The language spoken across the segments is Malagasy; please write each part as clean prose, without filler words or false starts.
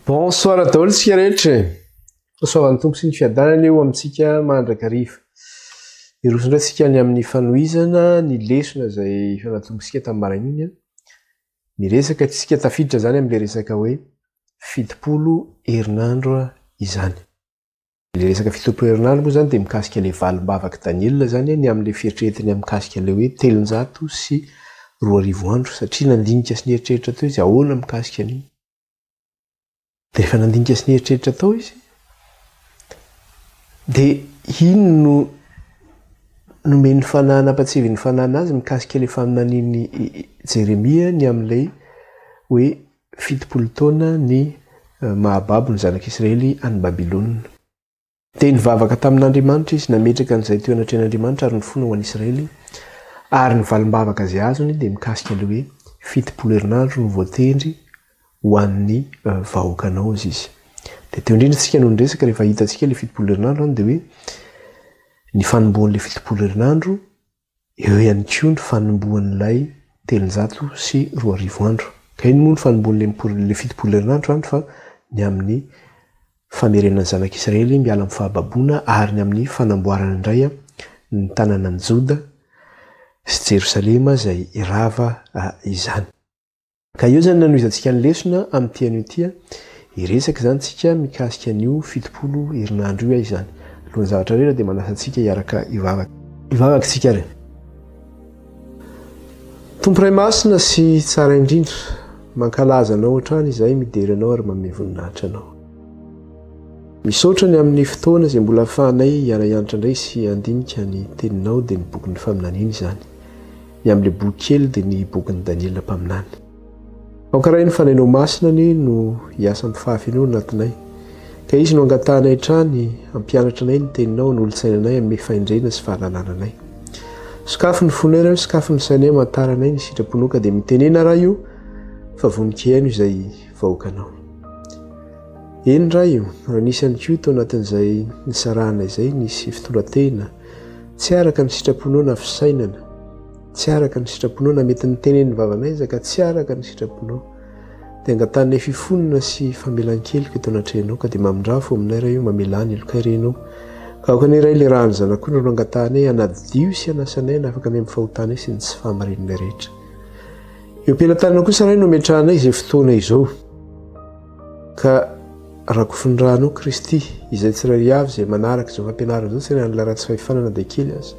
Bonsoir daholo tsika rehetra e! Fahasoavan'ny Tompo sy ny fiadanany eo amintsika mandrakariva. Hiroso indray tsika ny amin'ny fanohizana ny lesona izay efa natombontsika tamin'ny maraina iny. Miresaka tsika tafiditra izany amin'ilay resaka hoe 70 herinandro izany. Ilay resaka 70 herinandro moa izany dia mikasika ilay valim-bavak'i Daniela izany ny amin'ilay fieritreretany mikasika ilay hoe 2300 andro satria nandinika sy nieritreritra teo izy ahoana mikasika an'io. Dia rehefa nandinika sy nieritreritra tao izy dia iny no nomen'ny fanahy nampatsiavin'ny fanahy azy mikasika ilay faminanian'i Jeremia ny amin'ilay hoe 70 taona ny mahababo ny zanak'Israely any Babylona. Dia nivavaka tamin'Andriamanitra izy, nametraka an'izay teo anatrehan'Andriamanitra ary nifona ho an'Israely, ary ny valim-bavaka izay azony dia mikasika ilay hoe 70 herinandro no voatendry ho an'ny vahoakanao hozy izy. Dia teo indrindra isika no niresaka rehefa hitantsika ilay 70 herinandro any dia hoe ny fanombohan'ilay 70 herinandro Eo ihany koa ny fanombohan'ilay 2300 andro. Ka inona moa ny fanombohan'ilay 70 herinandro izany fa ny amin'ny famerenana ny zanak'Israely miala amin'ny fahababoana ary ny amin'ny fanamboarana indray ny tanànan'i Joda sy Jerosalema izay rava izany. Ka eo izany nanohizantsika ny lesona amin'ity anio ity, hiresaka izany tsika mikasika an'io 70 herinandro io izany. Alohan'ny zavatra rehetra dia manasa antsika hiaraka hivavaka. Hivavaka isika ary. Tompo Ray Masina sy Tsara Indrindra, mankalaza Anao hatrany izahay, midera Anao ary manome voninahitra Anao. Misaotra ny amin'ny fotoana izay mbola ahafahanay hiara-hianatra indray sy handinika ny Teninao dia ny bokin'ny faminaniana izany. Ny amin'ilay boky kely dia ny bokin'i Daniela mpaminany. Aoka Ray ny Fanahinao Masina anie no hiasa amin'ny fahafenoana anatinay. Ka Izy no angatahanay hatrany hampianatra anay ny Teninao, hanolotsaina anay, hanome fahendrena sy fahalalana anay. Sokafy ny fonay Ray o, sokafy ny sainay hamantarana anay ny sitraponao ka dia mitenena Ray o, fa vonon-kihaino izay vahoakanao. Eny Ray o, raha nisy ihany koa tao anatin'izay nisarahana izay nisy fitondran-tena tsy araka ny sitraponao na fisainana tsy araka ny sitraponao na mety nitenenin'ny vavanay aza ka tsy araka ny sitraponao dia angatahanay fifonana sy famelan-keloka eto anatrehanao ka dia mamindrafo aminay Ray o, mamelà ny helokay re Ianao ka aoka anie Ray ilay ràn'ny Zanak'ondry no angatahanay hanadio sy hanasanay hanafaka anay amin'ny fahotanay sy ny tsy fahamarinanay rehetra. Eo am-pelatanana kosa Ray no ametrahanay izay fotoana izao. Ka rakofin'ny rànao Kristy, izay tsirairay avy izay manaraka izao fampianarana izao, tsy hanana ratsy fahefana na dia kely aza.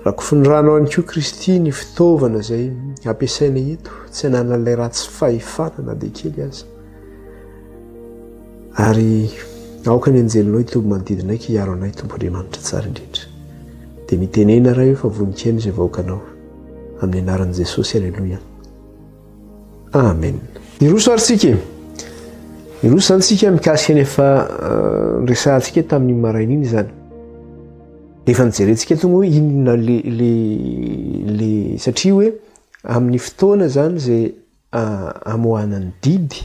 Rakofin'ny rànao ihany koa Kristy ny fitaovana izay ampiasaina eto, tsy hanana ilay ratsy fahefana na dia kely aza. Ary aoka ny anjelinao hitoby manodidina anay ka hiaro anay Tompo Andriamanitra tsara indrindra. Dia mitenena Ray fa vonon-kihaino izay vahoakanao. Amin'ny anaran'i Jesosy, Aleloia. Amen. Hiroso ary tsika e. Hiroso izany tsika mikasika ny efa eh, niresahantsika tamin'ny maraina iny izany. Efa nijerentsika eto moa inona le le le satria hoe amin'ny fotoana izany izay ah, amoahana ny didy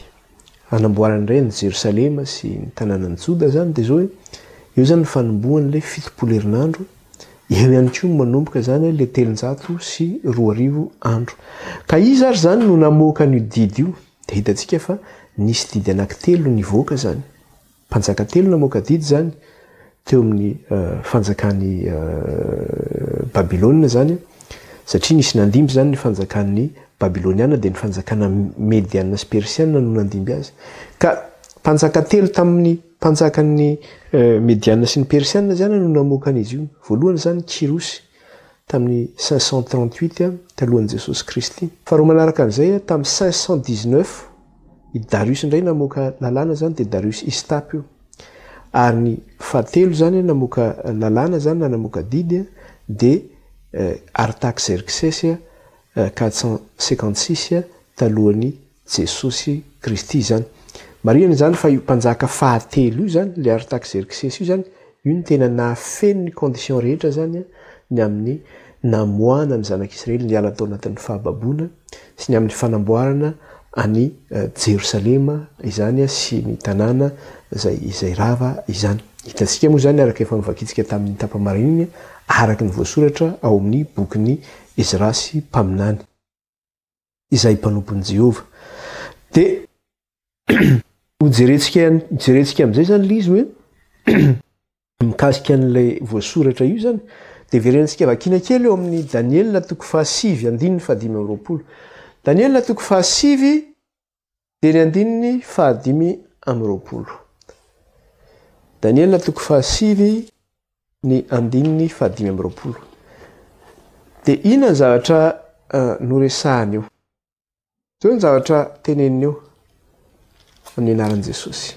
hanamboarana indray an'i Jerosalema sy ny tanànan'i Joda izany dia izao hoe eo izany ny fanombohan'ilay 70 herinandro Eo ihany koa no manomboka izany ilay 2300 andro. Ka iza ary izany no namoaka an'io didy io? Dia hitantsika fa nisy didy anankitelo nivoaka izany. Mpanjaka telo namoaka didy izany teo amin'ny fanjakan'i Babylona izany, satria nisy nandimby izany ny fanjakan'ny Babyloniana, dia ny fanjakana Mediana sy Persiana no nandimby azy. Ka mpanjaka telo tamin'ny Mpanjakan'ny Mediana sy ny Persiana izany no namoaka an'izy io. Voalohany izany Kyrosy, tamin'ny 538 talohan'i Jesosy Kristy. Faharoa manaraka an'izay, tamin'ny 519, i Darius indray namoaka lalàna izany, dia Darius Istap io. Ary ny fahatelo izany namoaka lalàna izany na namoaka didy dia Artaxerxes 456 talohan'i Jesosy Kristy izany. Marihana izany fa io mpanjaka fahatelo io izany, ilay Artakserksesy io izany, io no tena nahafeno ny condition rehetra izany ny amin'ny namoahana ny zanak'Israely niala tao anatin'ny fahababoana sy ny amin'ny fanamboarana an'i Jerosalema izany sy ny tanàna izay izay rava izany. Hitantsika moa izany araka efa novakintsika tamin'ny tapa-maraina iny araka ny voasoratra ao amin'ny bokin'i Ezra sy mpaminany. Izay mpanompon'i Jehovah. Dia Hojerentsika jerentsika amin'izay izany ilay izy hoe mikasika an'ilay voasoratra io izany. Dia verenantsika vakiana kely eo amin'ny Daniela toko fahasivy andininy fahadimy amby 20. Daniela toko fahasivy dia ny andininy fahadimy amby 20. Daniela toko fahasivy ny andininy fahadimy amby 20. Dia inona ny zavatra eh, noresahany eo? Zao ny zavatra teneniny eo amin'ny anaran'i Jesosy.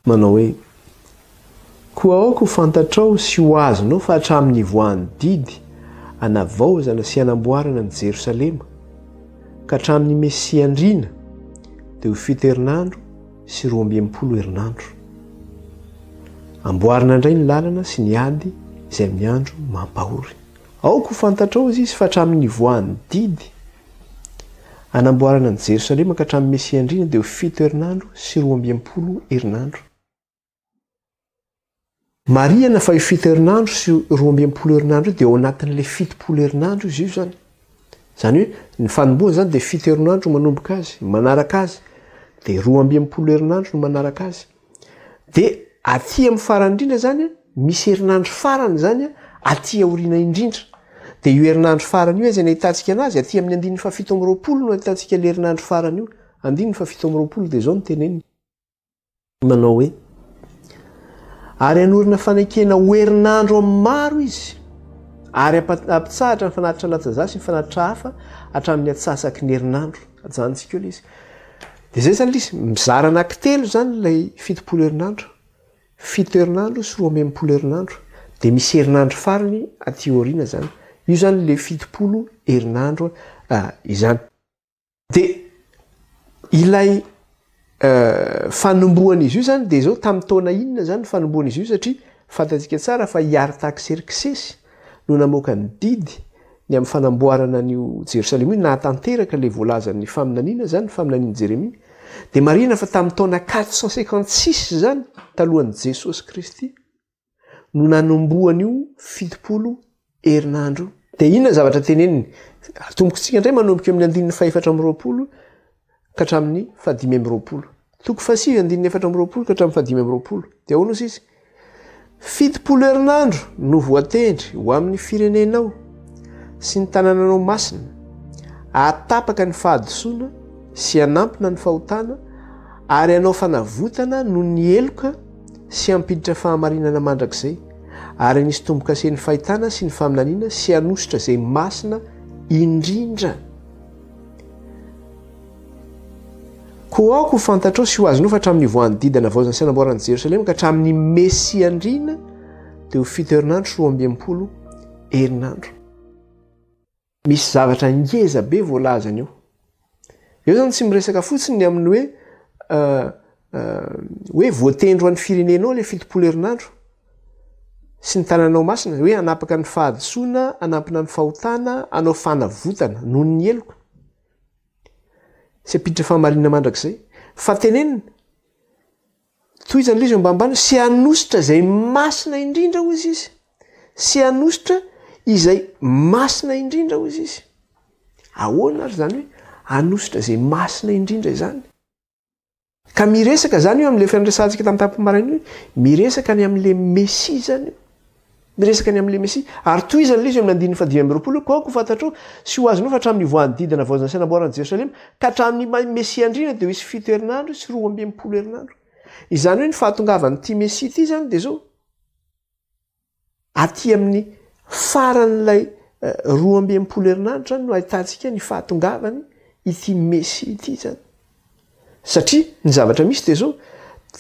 Manao hoe, Koa aoka ho fantatrao sy ho azonao fa hatramin'ny nivoahan'ny didy hanavaozana sy hanamboarana an'i Jerosalema ka hatramin'ny Mesia Andriana dia ho fito herinandro sy 62 herinandro. Amboarina indray ny lalana sy ny ady izay amin'ny andro mampahory. Aoka ho fantatrao, hozy izy, fa hatramin'ny nivoahan'ny didy hanamboarana an'i Jerosalema ka hatramin'ny Mesia Andriana dia ho fito herinandro sy 62 herinandro. Marihana fa io fito herinandro sy 62 herinandro io dia ao anatin'ilay 70 herinandro izy io izany. Izany hoe ny fanombohana izany dia fito herinandro manomboka azy, manaraka azy, dia 62 herinandro no manaraka azy. Dia aty amin'ny farany indrindra izany, misy herinandro farany izany aty aoriana indrindra. Dia io herinandro farany io aiza ny ahitantsika anazy? Aty amin'ny andininy faha 27 no ahitantsika ilay herinandro farany io. Andininy faha 27 dia izao no teneniny. Manao hoe, Ary hanorina fanekena ho herinandro amin'ny maro izy, ary hampitsahatra ny fanatitra latsa-za sy ny fanatitra hafa hatramin'ny atsasaky ny herinandro. Ajanontsika eo ilay izy. Dia izay izany ilay izy, mizara anankitelo izany ilay 70 herinandro. Fito herinandro sy 62 herinandro. Dia misy herinandro farany aty aoriana izany. Io izany ilay 70 herinandro izany. Dia ilay fanombohan'izy io izany dia izao, tamin'ny taona inona izany ny fanombohan'izy io satria fantatsika tsara fa i Artakserksesy no namoaka ny didy ny amin'ny fanamboarana an'io Jerosalema io, nahatanteraka ilay voalazan'ny faminaniana izany, ny faminanian'i Jeremia. Dia marihina fa tamin'ny taona 456 izany, talohan'i Jesosy Kristy, no nanombohan'io 70 herinandro io. Dia inona ny zavatra teneniny? Atombokontsika indray manomboka eo amin'ny andininy fahefatra amby 20 ka hatramin'ny fahadimy amby 20. Toko fahasivy andininy 24 ka hatramin'ny fahadimy amby 20. Dia ahoana hozy izy? 70 herinandro no voatendry ho amin'ny firenenao sy ny tanànanao masina, hahatapaka ny fahadisoana sy hanampina ny fahotana ary hanao fanavotana noho ny heloka sy hampiditra fahamarinana mandrakizay, ary hanisy tombo-kase ny fahitana sy ny faminaniana sy hanositra izay masina indrindra. Koa aoka ho fantatrao sy ho azonao fa hatramin'ny nivoahan'ny didy hanavaozana sy hanamboarana Jerosalema ka hatramin'ny Mesia andriana dia ho fito herinandro sy 62 herinandro. Misy zavatra ngeza be voalazany eo. Eo zany tsy miresaka fotsiny ny amin'ny hoe hoe voatendro an'ny firenenao ilay 70 herinandro sy ny tananao masina, hoe hanapaka ny fahadisoana, hanampina ny fahotana, hanao fanavotana noho ny heloka. Sy hampiditra fahamarinana mandrakizay. Fa tenenina, tohizana ilay izy eo ambanimbany, sy hanositra izay masina indrindra hozy izy. Sy hanositra izay masina indrindra hozy izy. Ahoana ary izany hoe hanositra izay masina indrindra izany? Ka miresaka izany io amin'ilay efa niresahantsika tamin'ny tampom-maraina io, miresaka ny amin'ilay Mesia izany io. Miresaka ny amin'ilay Mesia. Ary tohizany ilay izy eo amin'ny andininy fahadimy amby 20, koa aoka ho fantatrao sy ho azonao fa hatramin'ny nivoahan'ny didy hanavaozana sy hanamboarana an'i Jerosalema ka hatramin'ny Mesia andriana dia ho hisy fito herinandro sy 62 herinandro. Izany hoe ny fahatongavan'ity Mesia ity izany dia izao, Aty amin'ny faran'ilay 62 herinandro izany no ahitantsika ny fahatongavany ity Mesia ity izany. Satria ny zavatra misy dia izao,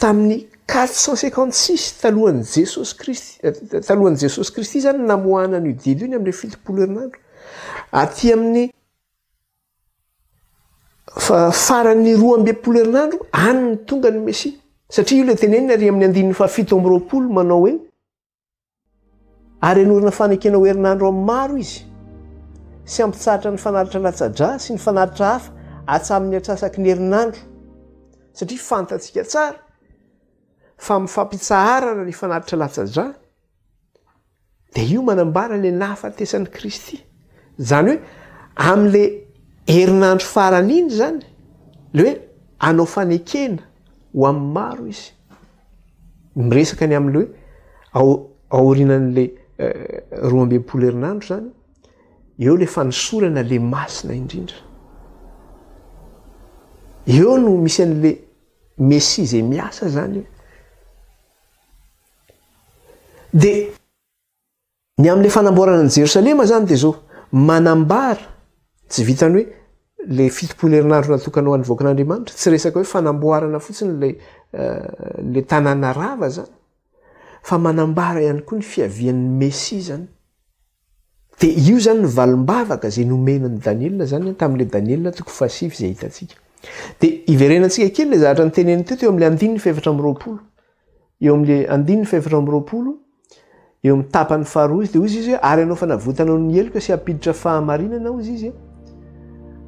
tamin'ny 456 talohan'i Jesosy Kristy, talohan'i Jesosy Kristy izany no namoahana an'io didy io ny amin'ilay 70 herinandro. Aty amin'ny Fa faran'ny 62 herinandro any no tonga ny Mesia. Satria io ilay tenenina ary amin'ny andininy faha 27 manao hoe ary hanorina fanekena ho herinandro amin'ny maro izy sy hampitsahatra ny fanatitra latsa-drà sy ny fanatitra hafa hatsamin'ny atsasaky ny herinandro. Satria fantatsika tsara fa amin'ny fampitsaharana ny fanatitra latsa-drà Dia io manambara ilay nahafatesan'i Kristy. Izany hoe amin'ilay herinandro farany iny izany, ilay hoe Hanao fanekena ho amin'ny maro izy. Miresaka ny amin'ilay hoe ao aorianan'ilay 62 herinandro izany, eo ilay fanosorana ilay masina indrindra. Eo no misy an'ilay Mesia izay miasa izany eo. Dia Ny amin'ilay fanamboarana an'i Jerosalema izany dia izao, manambara, tsy vitan'ny hoe ilay 70 herinandro natokana ho an'ny vahoakan'Andriamanitra, tsy resaka hoe fanamboarana fotsiny ilay ilay tanàna rava izany, fa manambara ihany koa ny fiavian'ny Mesia izany. Dia io izany ny valim-bavaka izay nomena an'i Daniela izany tamin'ilay Daniela toko fahasivy izay hitantsika. Dia iverenantsika kely ilay zavatra noteneniny teo teo amin'ilay andininy fahefatra amby 20. Eo amin'ilay andininy fahefatra amby 20, eo amin'ny tapany faharoa izy dia hoy izy hoe ary hanao fanavotana noho ny heloka sy hampiditra fahamarinana hoy izy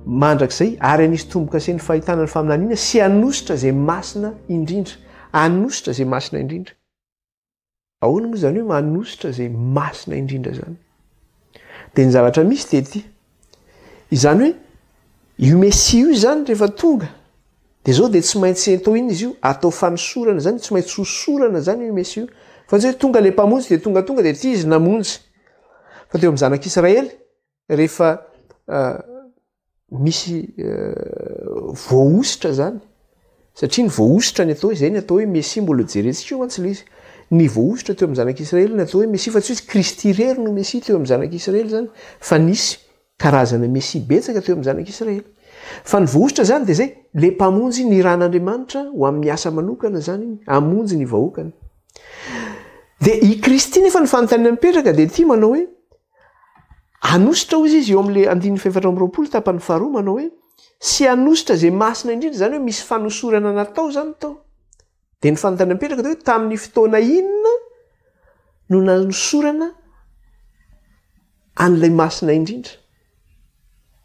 mandrakizay ary hanisy tombo-kase ny fahitana ny faminaniana sy hanositra izay masina indrindra. Hanositra izay masina indrindra. Ahoana moa izany hoe manositra izay masina indrindra izany? Dia ny zavatra misy dia ity. Izany hoe io Mesia io izany rehefa tonga dia izao dia tsy maintsy atao inona izy io? Atao fanosorana izany, tsy maintsy hosorana izany io Mesia io. Fa tsy hoe tonga ilay mpamonjy dia tongatonga dia ity izy namonjy. Fa teo amin'ny zanak'Israely rehefa misy voahosotra zany satria ny voahosotra ny atao hoe zay ny atao hoe mesia mbola jerentsika io mantsy le izy ny voahosotra teo amin'ny zanak'israely ny atao hoe mesia fa tsy hoe kristy irery no mesia teo amin'ny zanak'israely zany fa nisy karazana mesia betsaka teo amin'ny zanak'israely fa ny voahosotra zany de zay le mpamonjy ny ran'andriamanitra ho amin'ny asa manokana zany iny hamonjy ny vahoakany de i kristy nefa ny fanontaniana mipetraka de ty manao hoe Hanositra hozy izy eo amin'ilay andininy fahefatra amby 20 tapany faharoa manao hoe sy hanositra izay masina indrindra izany hoe misy fanosorana natao izany tao. Dia ny fanontaniana mipetraka dia hoe tamin'ny fotoana inona no nanosorana an'ilay masina indrindra?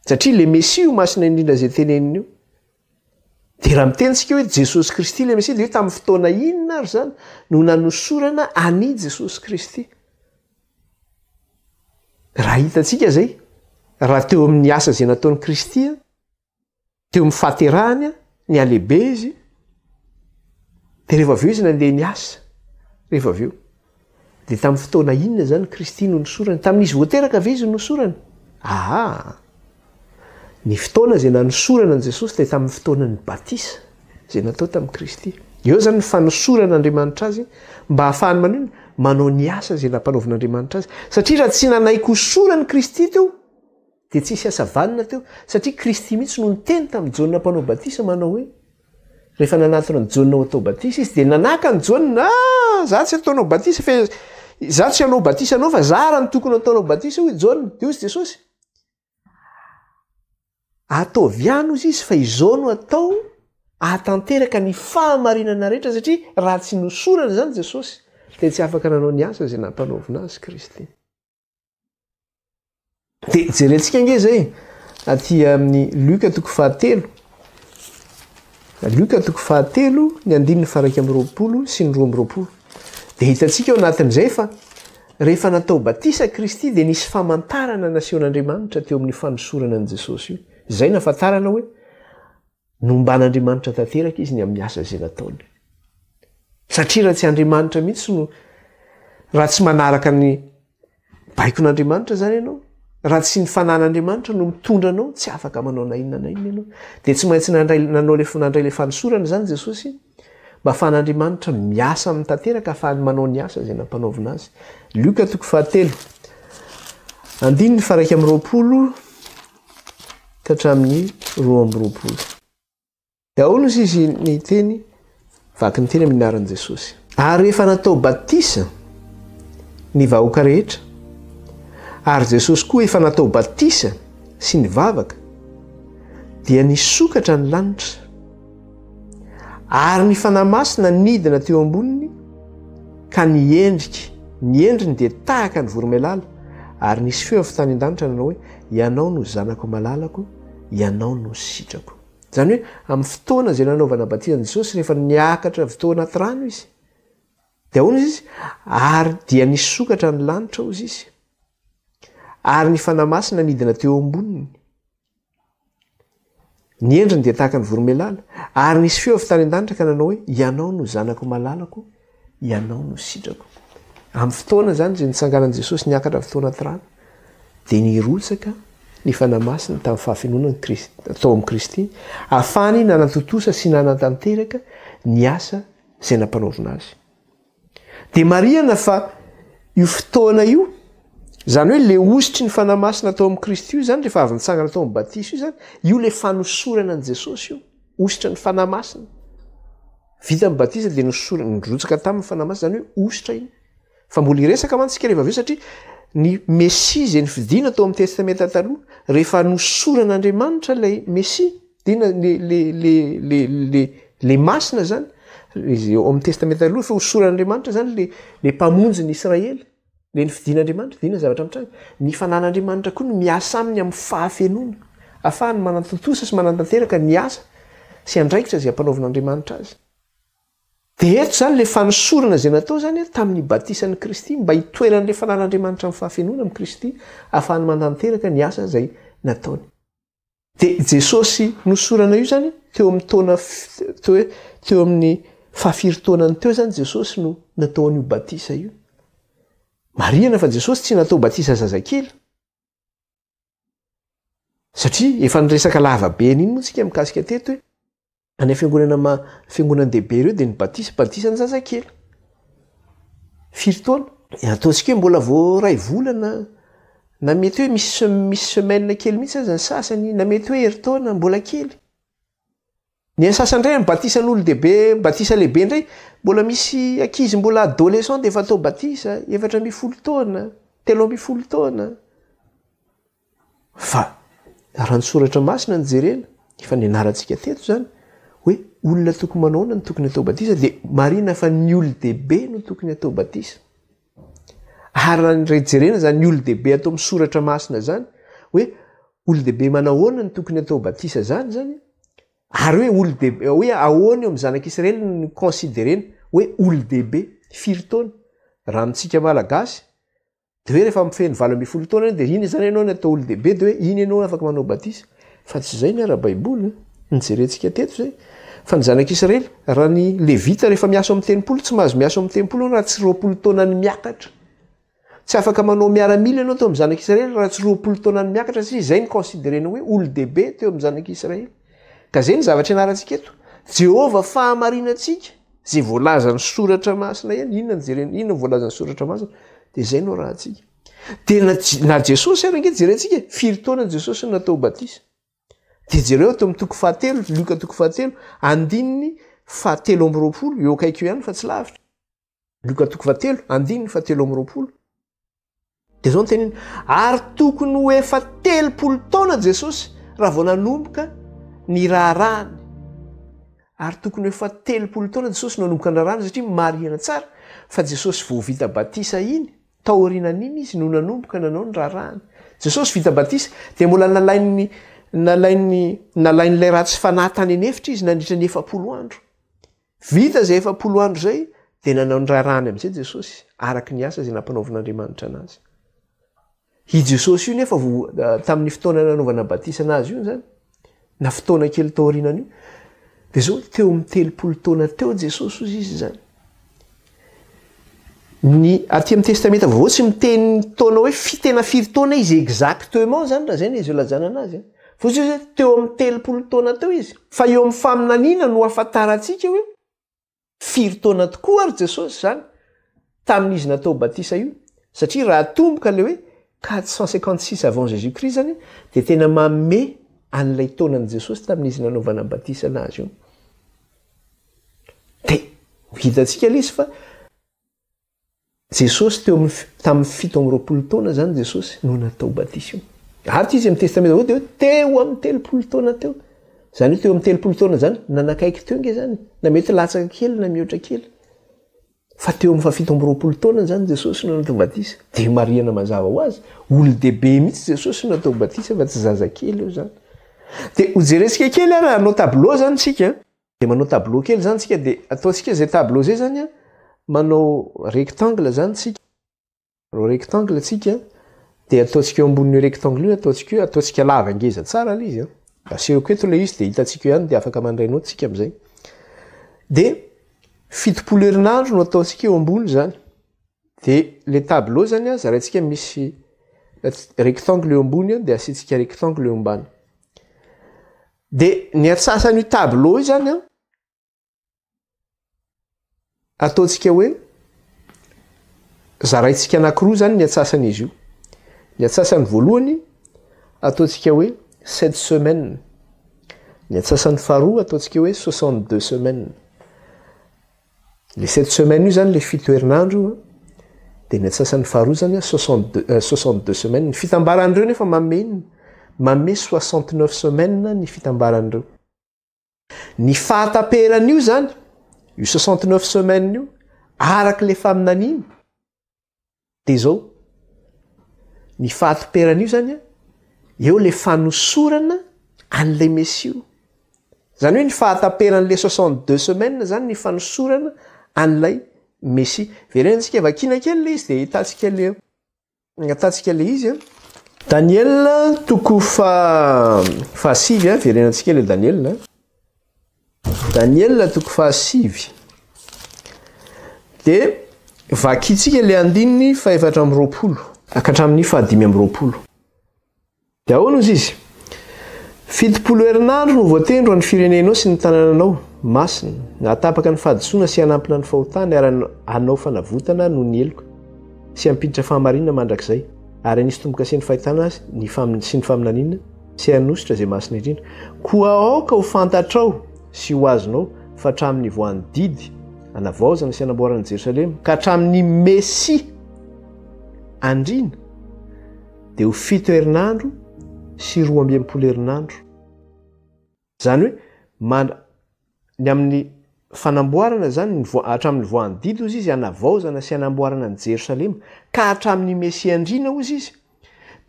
Satria ilay Mesia io masina indrindra izay teneniny io. Dia raha miteny isika hoe Jesosy Kristy ilay Mesia dia hoe tamin'ny fotoana inona ary izany no nanosorana an'i Jesosy Kristy? Raha hitantsika izay, raha teo amin'ny asa izay nataon'i Kristy, teo amin'ny fahaterahany, nihalehibe izy, dia rehefa avy eo izy nandeha niasa, rehefa avy eo. Dia tamin'ny fotoana inona izany Kristy no nosorany? Tamin'izy vao teraka ve izy no nosorany? Aa! Ny fotoana izay nanosorana an'i Jesosy dia tamin'ny fotoanan'ny batisa izay natao tamin'i Kristy. Eo izany ny fanosoran'Andriamanitra azy mba hahafahany manao inona? Manao ny asa izay nampanaovin'Andriamanitra azy. Satria raha tsy nanaiky hosoran'i Kristy teo dia tsy hisy asa vanona teo. Satria Kristy mihitsy no niteny tamin'i Jaona mpanao batisa manao hoe, rehefa nanatona an'i Jaona ho atao batisa izy dia nanaka an'i Jaona, ah, za tsy ataonao batisa fa za tsy hanao batisa anao fa za raha ny tokony ataonao batisa hoy Jaona. Dia hoy Jesosy, Ataovy ihany hozy izy fa izao no atao ahatanteraka ny fahamarinana rehetra satria raha tsy nosorana izany Jesosy dia tsy afaka nanao ny asa izay nampanaovina azy Kristy. Dia jerentsika ange izay aty amin'ny Luka toko fahatelo. Luka toko fahatelo ny andininy faraika amby 20 sy ny 22. Dia hitantsika ao anatin'izay fa Rehefa natao batisa Kristy dia nisy famantarana nasehon'Andriamanitra teo amin'ny fanosorana an'i Jesosy io. Izay nahafantarana hoe nomban'Andriamanitra tanteraka izy ny amin'ny asa izay nataony. Satria raha tsy Andriamanitra mihitsy no raha tsy manaraka ny baikon'Andriamanitra izany ianao, raha tsy ny fanan'Andriamanitra no mitondra anao, tsy afaka manao na inona na inona ianao. Dia tsy maintsy nandray nanao le nandray le fanosorana izany Jesosy. Mba afahan'Andriamanitra miasa aminy tanteraka ahafahany manao ny asa izay nampanaovina azy. Lioka toko fahatelo, andininy faha 21 ka hatramin'ny 22. Dia ahoana ozy izy niteny? Vaky ny teny amin'ny anaran'i Jesosy. Ary rehefa natao batisa ny vahoaka rehetra, ary Jesosy koa efa natao batisa sy nivavaka, dia nisokatra ny lanitra. Ary ny Fanahy Masina nidina teo amboniny, ka ny endriky, ny endriny dia tahaka ny voromailala, ary nisy feo avy tany an-danitra nanao hoe, Ianao no Zanako malalako, Ianao no sitrako. Izany hoe, amin'ny fotoana izay nanaovana batisa an'i Jesosy, rehefa niakatra avy tao anaty rano Izy, dia ahoana izy? Ary dia nisokatra ny lanitra, hozy Izy, ary ny Fanahy Masina nidina teo amboniny. Ny endriny dia tahaka ny voromailala, ary nisy feo avy tany an-danitra ka nanao hoe, Ianao no Zanako malalako, Ianao no sitrako. Amin'ny fotoana izany izay nitsanganan'i Jesosy niakatra avy tao anaty rano, dia nirotsaka ny Fanahy Masina tamin'ny fahafenoana ny Kristy, tao amin'i Kristy, ahafahany nanatontosa sy nanatanteraka ny asa izay nampanaovina azy. Dia marihana fa io fotoana io, izany hoe le hosotry ny Fanahy Masina tao amin'i Kristy io izany, rehefa avy nitsangana tao amin'ny batisa io izany, io le fanosorana an'i Jesosy io, hosotra ny Fanahy Masina. Vita ny batisa dia nosorana, nirotsaka taminy ny Fanahy Masina, izany hoe hosotra iny. Fa mbola hiresaka mantsy isika rehefa avy eo satria ny Mesia izay nofidina tao amin'ny Testamenta Taloha, rehefa nosoran'Andriamanitra ilay Mesia, Dina le le le le le le masina zany, izy ao amin'ny Testamenta Taloha efa hosoran'Andriamanitra zany le le mpamonjy ny Israely, le nofidin'Andriamanitra, dina zavatra mitranga. Ny fanan'Andriamanitra koa no miasa aminy amin'ny fahafenoana, ahafahany manatontosa sy manatanteraka ny asa sy andraikitra izay ampanaovin'Andriamanitra azy. Dia eto izany ilay fanosorana izay natao izany tamin'ny batisan'i Kristy mba hitoeran'ilay fanan'Andriamanitra amin'ny fahafenoana amin'i Kristy, ahafahany manatanteraka ny asa izay nataony. Dia Jesosy nosorana io izany teo amin'ny taona teo hoe teo amin'ny fahafiry taonany teo izany Jesosy no natao an'io batisa io. Marihana fa Jesosy tsy natao batisa zazakely. Satria efa niresaka lava be an'iny moa tsika mikasika teto hoe Any fiangonana ma fiangonan-dehibe ireo dia ny batisa, batisa ny zazakely. Firy taona? Ataontsika hoe mbola vao iray volana na mety hoe misy misy semaine kely mihitsy aza ny sasany, na mety hoe herintaona, mbola kely. Ny an'ny sasany indray amin'ny batisan'olon-dehibe, batisa lehibe indray, mbola misy ankizy mbola adolescent dia efa atao batisa, 14 taona, 13 taona. Fa raha ny soratra masina no jerena, efa nianarantsika teto izany, hoe olona tokony manao ahoana no tokony atao batisa, dia marihina fa ny olon-dehibe no tokony atao batisa. Ary raha ny jerena izany olon-dehibe atao amin'ny soratra masina izany, hoe olon-dehibe manao ahoana no tokony atao batisa izany izany, ary hoe olon-dehibe, hoe ahoana eo amin'ny zanak'Israely no considerena hoe olon-dehibe, firy taona? Raha amintsika Malagasy, De hoe rehefa mifeno 18 taona ianao de iny izany ianao no atao olon-dehibe de hoe iny ianao afaka manao batisa. Fa tsy izay ny ara-baiboly an. Nojerentsika teto izay. Fa ny zanak'Israely, raha ny Levita rehefa miasa ao amin'ny tempoly, tsy mahazo miasa ao amin'ny tempoly ianao raha tsy 20 taona ny miakatra. Tsy afaka manao miaramila ianao teo amin'ny zanak'Israely raha tsy 20 taona ny miakatra satria izay no considerena hoe olon-dehibe teo amin'ny zanak'Israely. Ka izay ny zavatra ianarantsika eto. Jehovah fahamarinantsika. Zay voalazan'ny soratra masina ihany, inona no jerena, inona no voalazan'ny soratra masina, dia zay no arahantsika. Dia na, na Jesosy ary ange jerentsika, firy taona Jesosy no natao batisa. Dia jereo ato amin'ny toko fahatelo, Lioka toko fahatelo, andininy fahatelo amby 20, eo akaiky eo ihany fa tsy lavitra. Lioka toko fahatelo, andininy fahatelo amby 20. Dia izao no teniny, ary tokony ho efa 30 taona Jesosy raha vao nanomboka ny raharahany. Ary tokony ho efa 30 taona Jesosy no nanomboka ny raharahany satria marihana tsara fa Jesosy vao vita batisa iny, taorianan'iny izy no nanomboka nanao ny raharahany. Jesosy vita batisa dia mbola nalain'ny nalain'ny nalain'ilay ratsy fanahy tany an'efitra izy nandritra ny 40 andro. Vita izay 40 andro izay, dia nanao ny raharahany amin'izay Jesosy, araka ny asa izay nampanaovin'Andriamanitra anazy. I Jesosy io nefa vao eh, tamin'ny fotoana nanaovana batisa anazy io izany, na fotoana kely taorianan'io, dia izao teo amin'ny 30 taona teo Jesosy hozy izy izany. Ny aty amin'ny Testamenta Vaovao tsy miteny ny taona hoe fi tena firy taona izy exactement zany raha zay no izy ilazana anazy. Fa izy hoe teo amin'ny 30 taona teo izy. Fa eo amin'ny faminaniana no ahafantarantsika hoe firy taona tokoa ary Jesosy izany tamin'izy natao batisa io. Satria raha atomboka ilay hoe 456 avant Jésus Christ zany dia tena manome an'ilay taonan'i Jesosy tamin'izy nanaovana batisa anazy io. Dia ho hitantsika ilay izy fa Jesosy teo amin'ny tamin'ny 27 taona izany Jesosy no natao batisa io. Ato izy amin'ny Testamenta Vaovao dia hoe teo amin'ny 30 taona teo. Izany hoe teo amin'ny 30 taona izany, nanakaiky teo nge izany, na mety latsaka kely na mihoatra kely. Fa teo amin'ny faha 27 taona izany Jesosy no natao batisa. Dia marihana mazava ho azy, olon-dehibe mihitsy Jesosy no natao batisa fa tsy zazakely eo izany. Dia hojerentsika kely ary hanao tableau izany isika. Dia manao tableau kely zany tsika dia ataontsika izay tableau izay zany an, manao rectangle zany tsika, manao rectangle tsika dia ataontsika eo ambonin'io rectangle io ataontsika io, ataontsika lava ngeza tsara ilay izy an. Asehoko eto ilay izy dia hitantsika eo ihany dia afaka mandray naoty tsika amin'izay. Dia 70 herinandro no ataontsika eo ambony izany. Dia le tableau zany zaraintsika misy rectangle eo ambony dia asiantsika rectangle eo ambany. Dia ny antsasan'io tableau io zany an, ataontsika hoe zaraintsika anankiroa zany ny antsasan'izy io. Ny antsasany voalohany ataontsika hoe sept semaines. Ny antsasany faharoa ataontsika hoe 62 semaines. Le sept semaines io zany le fito herinandro io an, de ny antsasany faharoa zany an 62 62 semaines. Ny fitambaran'ireo nefa manome inona? Manome 69 semaines ny fitambaran'ireo. Ny fahataperan'io zany, io 69 semaines io, araka le faminaniana, Dia izao, ny fahatoperan'io izany an, eo ilay fanosorana an'ilay Mesia io. Izany hoe ny fahataperan'ilay 62 semaines izany ny fanosorana an'ilay Mesia. Verenantsika vakiana kely ilay izy dia hitantsika ilay hitantsika ilay izy an. Daniela toko fahasivy an, verenantsika ilay Daniela. Daniela toko fahasivy. Dia vakintsika ilay andininy fahefatra amby 20 ka hatramin'ny fahadimy amby 20. Dia ahoana ozy izy? 70 herinandro no voatendro an'ny firenenao sy ny tanànanao masina, nahatapaka ny fahadisoana sy hanampina ny fahotana ary hanao fanavotana noho ny heloka sy hampiditra fahamarinana mandrakizay ary hanisy tombo-kase ny fahitana sy ny faminaniana sy hanositra izay masina indrindra. Koa aoka ho fantatrao sy ho azonao fa hatramin'ny nivoahan'ny didy hanavaozana sy hanamboarana an'i Jerosalema ka hatramin'ny Mesia andriana dia ho fito herinandro sy 62 herinandro. Izany hoe mandra ny amin'ny fanamboarana izany ny voa, hatramin'ny nivoahan'ny didy hozy izy hanavaozana sy hanamboarana an'i Jerosalema ka hatramin'ny Mesia andriana hozy izy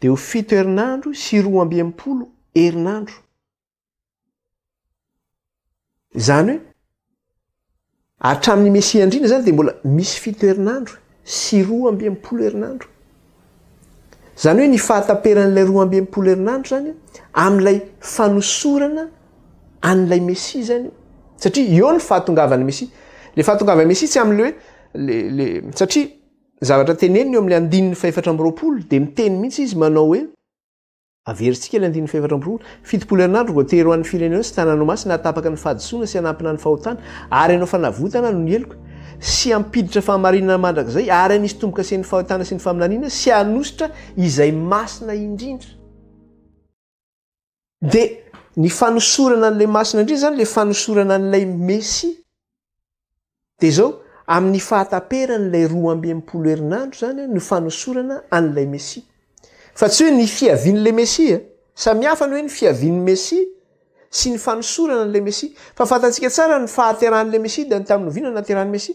dia ho fito herinandro sy 62 herinandro. Izany hoe hatramin'ny Mesia andriana izany dia mbola misy fito herinandro sy 62 herinandro. Izany hoe ny fahataperan'ilay 62 herinandro izany amin'ilay fanosorana an'ilay Mesia izany io. Satria eo ny fahatongavan'ny Mesia. Ilay fahatongavan'ny Mesia tsy amin'ilay hoe le, le, satria zavatra teneniny eo amin'ilay andininy fahefatra amby 20 dia miteny mihitsy izy manao hoe Averintsika ilay andininy fahefatra amby 20, 70 herinandro voatery ho an'ny firenena sy tanàna masina hahatapaka ny fahadisoana sy hanampina ny fahotana ary hanao fanavotana noho ny heloka, sy hampiditra fahamarinana mandrakizay ary hanisy tombo-kasen'ny fahotana sy ny faminaniana sy hanositra izay masina indrindra. Dia ny fanosorana an'ilay masina indrindra izany ilay fanosorana an'ilay Mesia. Dia izao, amin'ny fahataperan'ilay 62 herinandro izany no fanosorana an'ilay Mesia. Fa tsy hoe ny fiavian'ilay Mesia. Samy hafa ny hoe ny fiavian'ny Mesia sy ny fanosorana an'ilay Mesia. Fa fantatsika tsara ny fahaterahan'ilay Mesia dia ny tamin'ny oviana nahaterahan'ny Mesia?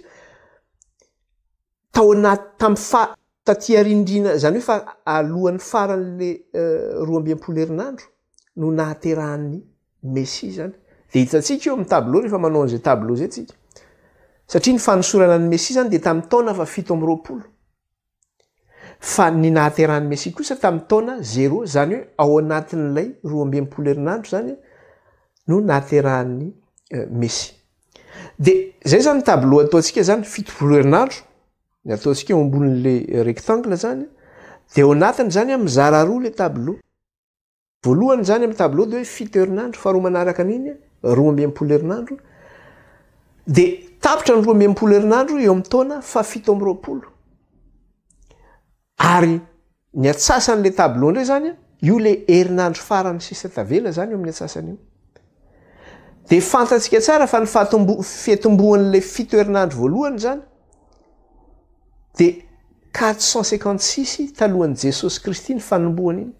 Tao anaty tamin'ny fa taty arindrina, izany hoe fa alohan'ny faran'ilay 62 herinandro no nahaterahan'ny Mesia izany. Dia hitantsika eo amin'ny tableau rehefa manao an'izay tableau izay tsika. Satria ny fanosorana ny Mesia izany dia tamin'ny taona fa 27. Fa ny nahaterahan'ny Mesia kosa tamin'ny taona zéro, izany hoe ao anatin'ilay 62 herinandro izany no nahaterahan'ny euh, Mesia. Dia izay izany tableau ataontsika izany, 70 herinandro, ny ataontsika eo ambonin'ilay rectangle izany, dia ao anatiny izany mizara roa ilay tableau. Voalohany izany amin'ny tableau dia hoe fito herinandro, faharoa manaraka an'iny 62 herinandro, dia tapitra ny 62 herinandro eo amin'ny taona faha 27. Ary ny atsasan'ilay tableau indray izany, io ilay herinandro farany sisa tavela izany eo amin'ny atsasany io. Dia fantatsika tsara fa ny fahatombo-, fiatombohan'ilay fito herinandro voalohany izany dia 456 talohan'i Jesosy Kristy ny fanombohany iny.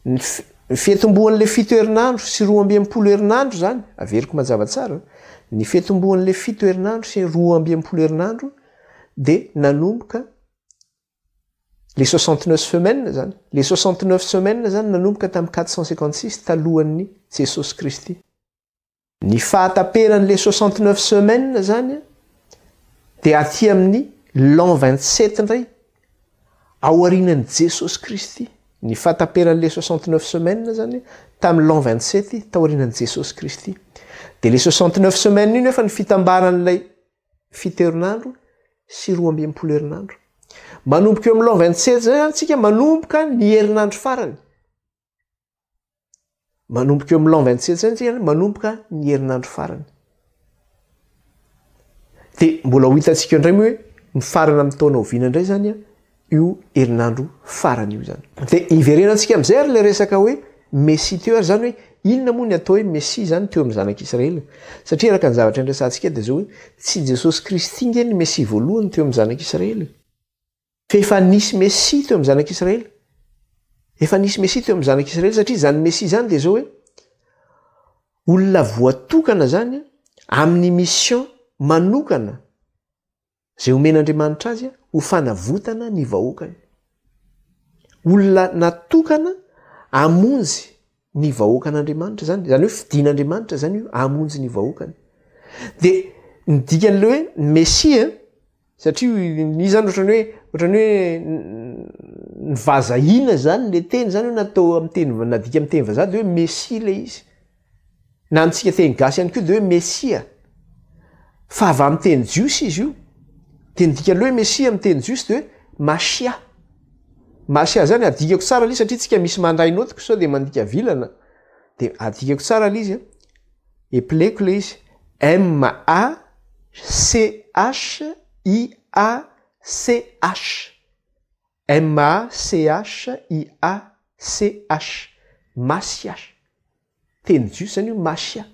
Ny fiatombohan'ilay fito herinandro sy 62 herinandro izany, averiko mazava tsara, ny fiatombohan'ilay fito herinandro sy 62 herinandro dia nanomboka les 69 semaines izany, les 69 semaines izany nanomboka tamin'ny 456 talohan'ny Jesosy Kristy. Ny fahataperan'ilay 69 semaines izany dia aty amin'ny l'an 27 indray, aorianan'i Jesosy Kristy. Ny fahataperan'le 69 semaines zany tamin'ny l'an 27 taorianan'i Jesosy Kristy. Dia le 69 semaines io nefa ny fitambaran'ilay fito herinandro sy 62 herinandro. Manomboka eo amin'ny l'an 27 zay zany tsika manomboka ny herinandro farany. Manomboka eo amin'ny l'an 27 zay tsika manomboka ny herinandro farany. Dia mbola ho hitantsika eo indray moa hoe mifarana amin'ny taona oviana indray zany io herinandro farany io zany. Dia hiverenantsika amin'izay ary ilay resaka hoe Mesia teo ary zany hoe inona moa ny atao hoe Mesia zany teo amin'ny zanak'Israely. Satria araka ny zavatra niresahantsika dia izao hoe tsy Jesosy Kristy nge ny Mesia voalohany teo amin'ny zanak'Israely. Fa efa nisy Mesia teo amin'ny zanak'Israely. Efa nisy Mesia teo amin'ny zanak'Israely satria izany Mesia izany dia izao hoe olona voatokana zany amin'ny mission manokana izay omen'Andriamanitra azy ho fanavotana ny vahoakany. Olona natokana hamonjy ny vahoakan'Andriamanitra zany, zany hoe fidin'Andriamanitra zany io hamonjy ny vahoakany. Dia ny dikan'ilay hoe Mesia, satria ny zany ohatran'ny hoe ohatran'ny hoe ny vazahina zany le teny zany hoe natao amin'ny teny nadika amin'ny teny vazaha de hoe Mesia le izy. Na amintsika teny gasy ihany koa de hoe Mesia. Fa avy amin'ny teny jiosy izy io. De ny dikan'ilay hoe Mesia amin'ny teny jiosy de hoe Mashia. Mashia zany adikako tsara le izy satria tsika misy mandray naotiko sao de mandika vilana. De adikako tsara le izy a. Epileko le izy. M A C H I A C H. M A C H I A C H. Masiah. Teny jiosy zany io Mashia.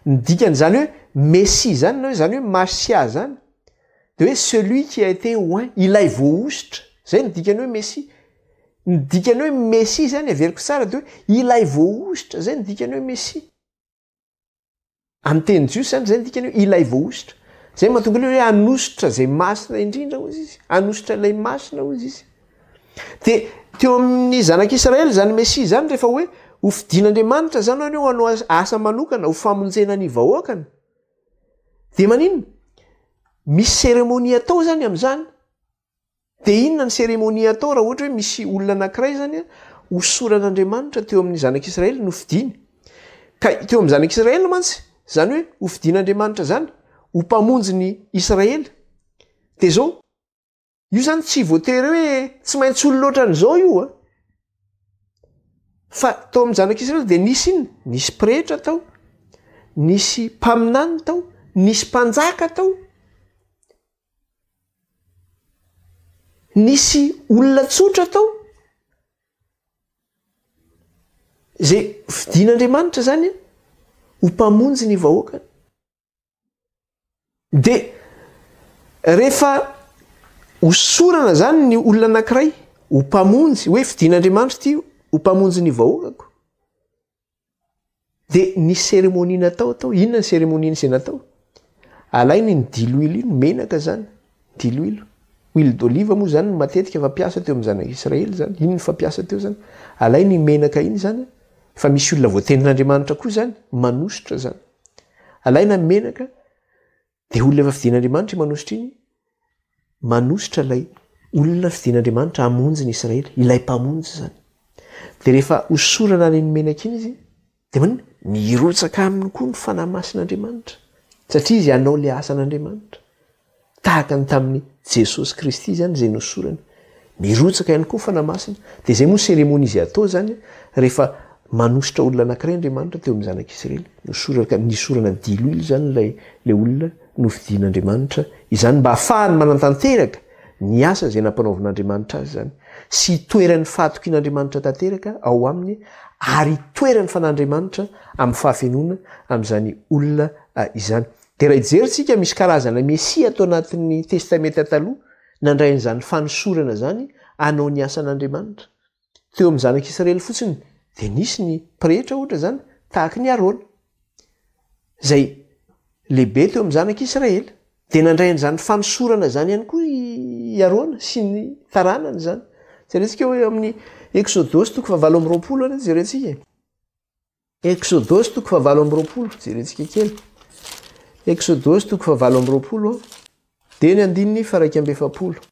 Ny dikan'izany hoe Mesia zany na hoe zany hoe Mashia zany de hoe celui qui a été oint, ilay voahosotra. Zay ny dikany hoe Mesia. Ny dikany hoe Mesia zany averiko tsara de hoe ilay voahosotra, zay ny dikany hoe Mesia. Amin'ny teny jiosy zany, zay ny dikany hoe ilay voahosotra. Zay mahatonga ilay hoe hanosotra izay masina indrindra hozy izy. Hanosotra ilay masina hozy izy. De teo amin'ny zanak'Israely zany Mesia zany rehefa hoe ho fidin'Andriamanitra zany hoe hanao asa manokana ho famonjena ny vahoakany. De maninona? Misy cérémonie atao zany amin'izany. Dia inona ny cérémonie atao raha ohatra hoe misy olona anankiray zany hosoran'Andriamanitra teo amin'ny zanak'Israely nofidiny? Ka teo amin'ny zanak'Israely mantsy, zany hoe hofidin'Andriamanitra zany ho mpamonjy ny Israely. Dia zao, io zany tsy voatery hoe tsy maintsy olona ohatran'izao io a. Fa tao amin'ny zanak'Israely dia nisy inona? Nisy pretra tao, nisy mpaminany tao, nisy mpanjaka tao. Nisy olona tsotra tao izay fidin'Andriamanitra zany ho mpamonjy ny vahoakany. De rehefa hosorana zany ny olona anankiray ho mpamonjy, hoe fidin'Andriamanitra ity ho mpamonjy ny vahoakako, De nisy cérémonie natao tao, inona ny cérémonie izay natao? Alaina iny diloilo iny, menaka zany, diloilo, huile d'olive moa zany no matetika fampiasa teo amin'ny zanak'Israely zany, iny no fampiasa teo zany, alaina iny menaka iny zany, fa misy olona voatendrin'Andriamanitra koa zany, manosotra zany, alaina ny menaka, Dia olona efa fidin'Andriamanitra io manosotra iny, manosotra ilay olona fidin'Andriamanitra hamonjy ny Israely, ilay mpamonjy izany. Dia rehefa hosorana an'iny menaka iny izy, dia maninona? Mirotsaka aminy koa ny Fanahy Masin'Andriamanitra, satria izy hanao ilay asan'Andriamanitra. Tahaka ny tamin'i Jesosy Kristy izany izay nosorany. Mirotsaka ihany koa Fanahy Masina. Dia izay moa cérémonie izay atao izany rehefa manosotra olona anankiray Andriamanitra teo amin'ny zanak'Israely. Nosoraka, nisorana diloilo izany ilay ilay olona nofidin'Andriamanitra izany mba hahafahany manantanteraka ny asa izay nampanaovin'Andriamanitra azy izany sy hitoeran'ny fahatokian'Andriamanitra tanteraka ao aminy ary hitoeran'ny Fanahin'Andriamanitra amin'ny fahafenoana amin'izany olona izany. Dia raha hijery tsika misy karazana Mesia ato anatin'ny Testamenta Taloha nandray an'izany fanosorana izany hanao ny asan'Andriamanitra. Teo amin'ny zanak'Israely fotsiny dia nisy ny pretra ohatra izany tahaka ny Arona izay lehibe teo amin'ny zanak'Israely. Dia nandray an'izany fanosorana izany ihany koa i Arona sy ny taranany izany. Jerentsika hoe amin'ny Eksodosy toko fahavalo amby 20 anie jerentsika e. Eksodosy toko fahavalo amby 20, jerentsika kely. Eksodosy toko fahavalo amby 20, dia ny andininy faha 41.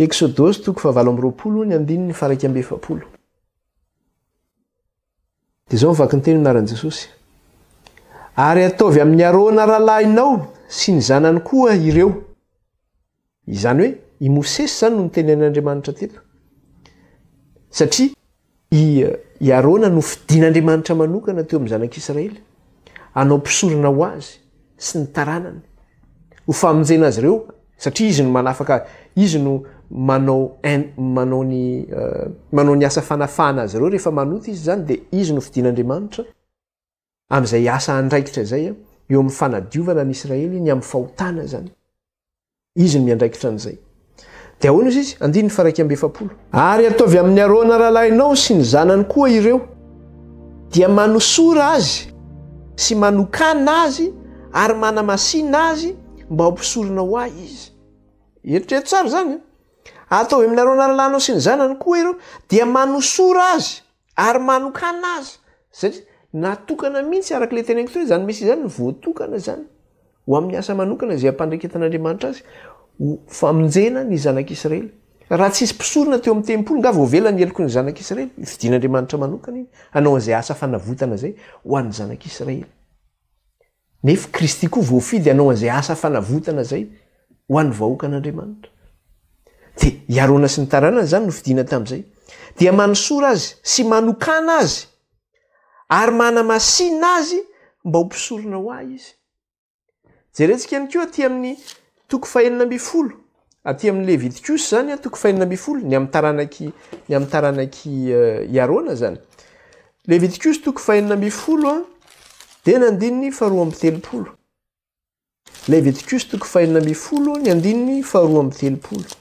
Eksodosy toko fahavalo amby 20 ny andininy faha-41. Dia izao ny vakin-teny anaran'i Jesosy. Ary ataovy amin'i Arona rahalahinao sy ny zanany koa ireo. Izany hoe i Mosesy izany no niteny an'Andriamanitra teto. Satria i, i Arona no fidin'Andriamanitra manokana teo amin'ny zanak'Israely. Hanao mpisorona ho azy sy ny taranany. Ho famonjena azy ireo satria izy no manafaka, izy no manao manao ny manao ny asa fanafahana azy ireo rehefa manota izy izany dia izy no fidin'Andriamanitra amin'izay asa andraikitra izay eo amin'ny fanadiovana ny Israely ny amin'ny fahotana izany. Izy no miandraikitra an'izay. Dia ahoana izy izy? Andininy faha-41. Ary ataovy amin'i Arona rahalahinao sy ny zanany koa ireo, dia manosora azy sy manokana azy ary manamasina azy mba ho mpisorona ho ahy izy. Eritrereto tsara izany. Ataovy amin'i Arona rahalahinao sy ny zanany koa ireo, dia manosora azy ary manokana azy. Satria natokana mihitsy araka ilay teneniko teo, izany Mesia izany voatokana izany ho amin'ny asa manokana izay ampandraiketan'Andriamanitra azy ho famonjena ny zanak'Israely. Raha tsisy mpisorona teo amin'ny tempoly, nga voavela ny heloky ny zanak'Israely? Fidin'Andriamanitra manokana iny hanao an'izay asa fanavotana izay ho an'ny zanak'Israely. Nefa Kristy koa voafidy hanao an'izay asa fanavotana izay ho an'ny vahoakan'Andriamanitra. Dia i Arona sy ny taranany izany no fidina tamin'izay. Dia manosora azy sy manokana azy ary manamasina azy mba ho mpisorona ho ahy izy. Jerentsika ihany koa aty amin'ny toko fahenina ambin'ny folo, aty amin'ny Levitikosy izany, toko fahenina ambin'ny folo, ny amin'ny taranaky ny amin'ny taranaky eh, i Arona izany. Levitikosy toko fahenina ambin'ny folo dia ny andininy faharoa amby 30. Levitikosy toko fahenina ambin'ny folo ny andininy faharoa amby 30.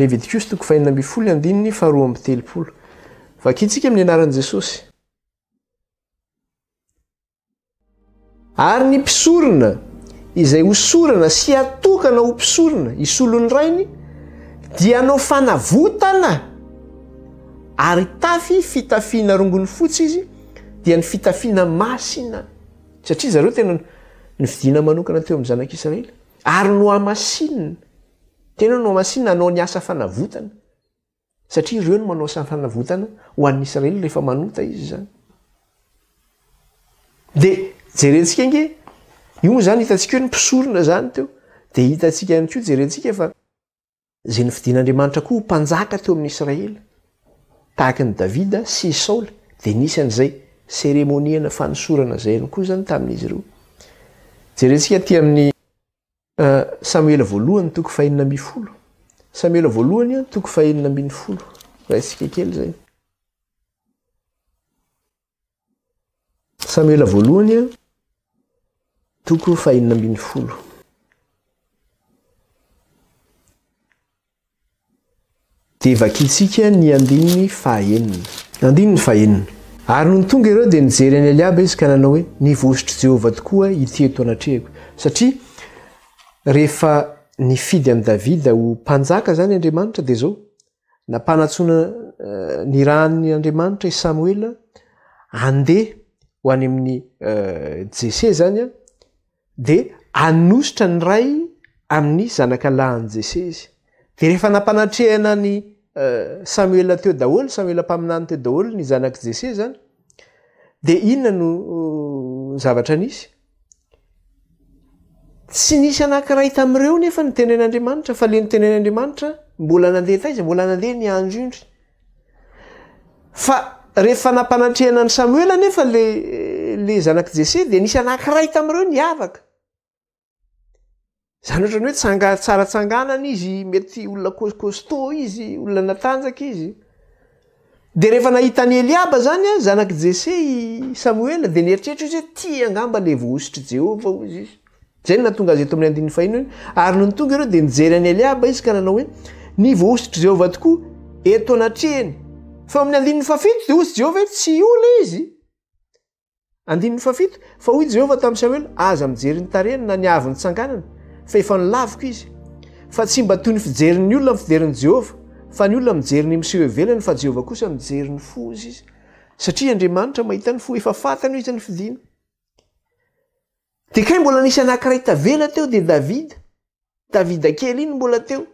Levitikosy toko fahenina ambin'ny folo ny andininy faharoa amby 30. Vakintsika amin'ny anaran'i Jesosy. Ary ny mpisorona izay hosorana sy hatokana ho mpisorona hisolo ny rainy dia hanao fanavotana ary hitafy fitafiana rongony fotsy izy, dia ny fitafiana masina, satria zareo tena nofidiana manokana teo amin'ny zanak'Israely, ary nohamasinina, tena nohamasinina hanao ny asa fanavotana. Satria ireo no manao asa fanavotana ho an'ny Israely rehefa manota izy izany. Dia jerentsika ange, io moa izany hitantsika hoe ny mpisorona izany teo, dia hitantsika ihany koa jerentsika fa izay nofidin'Andriamanitra koa ho mpanjaka teo amin'ny Israely, tahaka an'i Davida sy i Saoly, dia nisy an'izay seremoniana fanosorana izay ihany koa izany tamin'izy ireo. Jerentsika aty amin'ny Samoela voalohany toko fahenina ambin'ny folo. Samoela voalohany toko fahenina ambin'ny folo. Raisika kely izay. Samoela voalohany toko fahenina ambin'ny folo. Dia vakintsika ny andininy fahaenina. Andininy fahenina. Ary nony tonga ireo dia nijery an'i Eliaba izy ka nanao hoe, Ny voahosotr'i Jehovah tokoa ity eto anatrehako. Satria rehefa nifidy an'i Davida ho mpanjaka izany Andriamanitra dia izao, nampanantsoina nirahan'ny Andriamanitra i Samoela handeha ho any amin'i Jese izany Dia hanosotra ny ray amin'ny zanaka lahin'i Jese izy. Dia rehefa nampanatrehana an'i Samoela teo daholo, Samoela mpaminany teo daholo ny zanak'i Jese izany, dia inona no zavatra nisy? Tsy nisy anankiray tamin'ireo nefa nitenen'Andriamanitra, fa le nitenen'Andriamanitra mbola nandeha taiza? Mbola nandeha niandry ondry. Fa rehefa nampanantrehana an'i Samoela anefa le le zanak'i Jese dia nisy anankiray tamin'ireo niavaka. Izany ohatran'ny hoe tsanga tsara tsanganana izy, mety olona costaud izy, olona natanjaka izy. Dia rehefa nahita an'i Eliaba zany a, zanak'i Jese i Samoela dia nieritreritra izy hoe ty angamba le voahosotr'i Jehovah hozy izy. Izay no nahatonga azy eto amin'ny andininy fahiny hoe, Ary nony tonga ireo dia nijery an'i Eliaba izy ka nanao hoe, Ny voahosotr'i Jehovah tokoa eto anatrehany. Fa eo amin'ny andininy fahafito dia hozy Jehovah hoe, Tsy io ilay izy. Andininy fahafito, Fa hoy Jehovah tamin'i Samoela, Aza mijery ny tarehiny na ny haavon'ny tsanganany, fa efa nolaviko izy. Fa tsy mba toy ny fijerin'ny olona ny fijerin'i Jehovah, fa ny olona mijery ny miseho ivelany, fa Jehovah kosa mijery ny fo, hozy izy. Satria Andriamanitra mahita ny fo, efa fantany hoe iza no fidina. Dia kay mbola nisy anankiray tavela teo dia Davida. Davida kely iny mbola teo.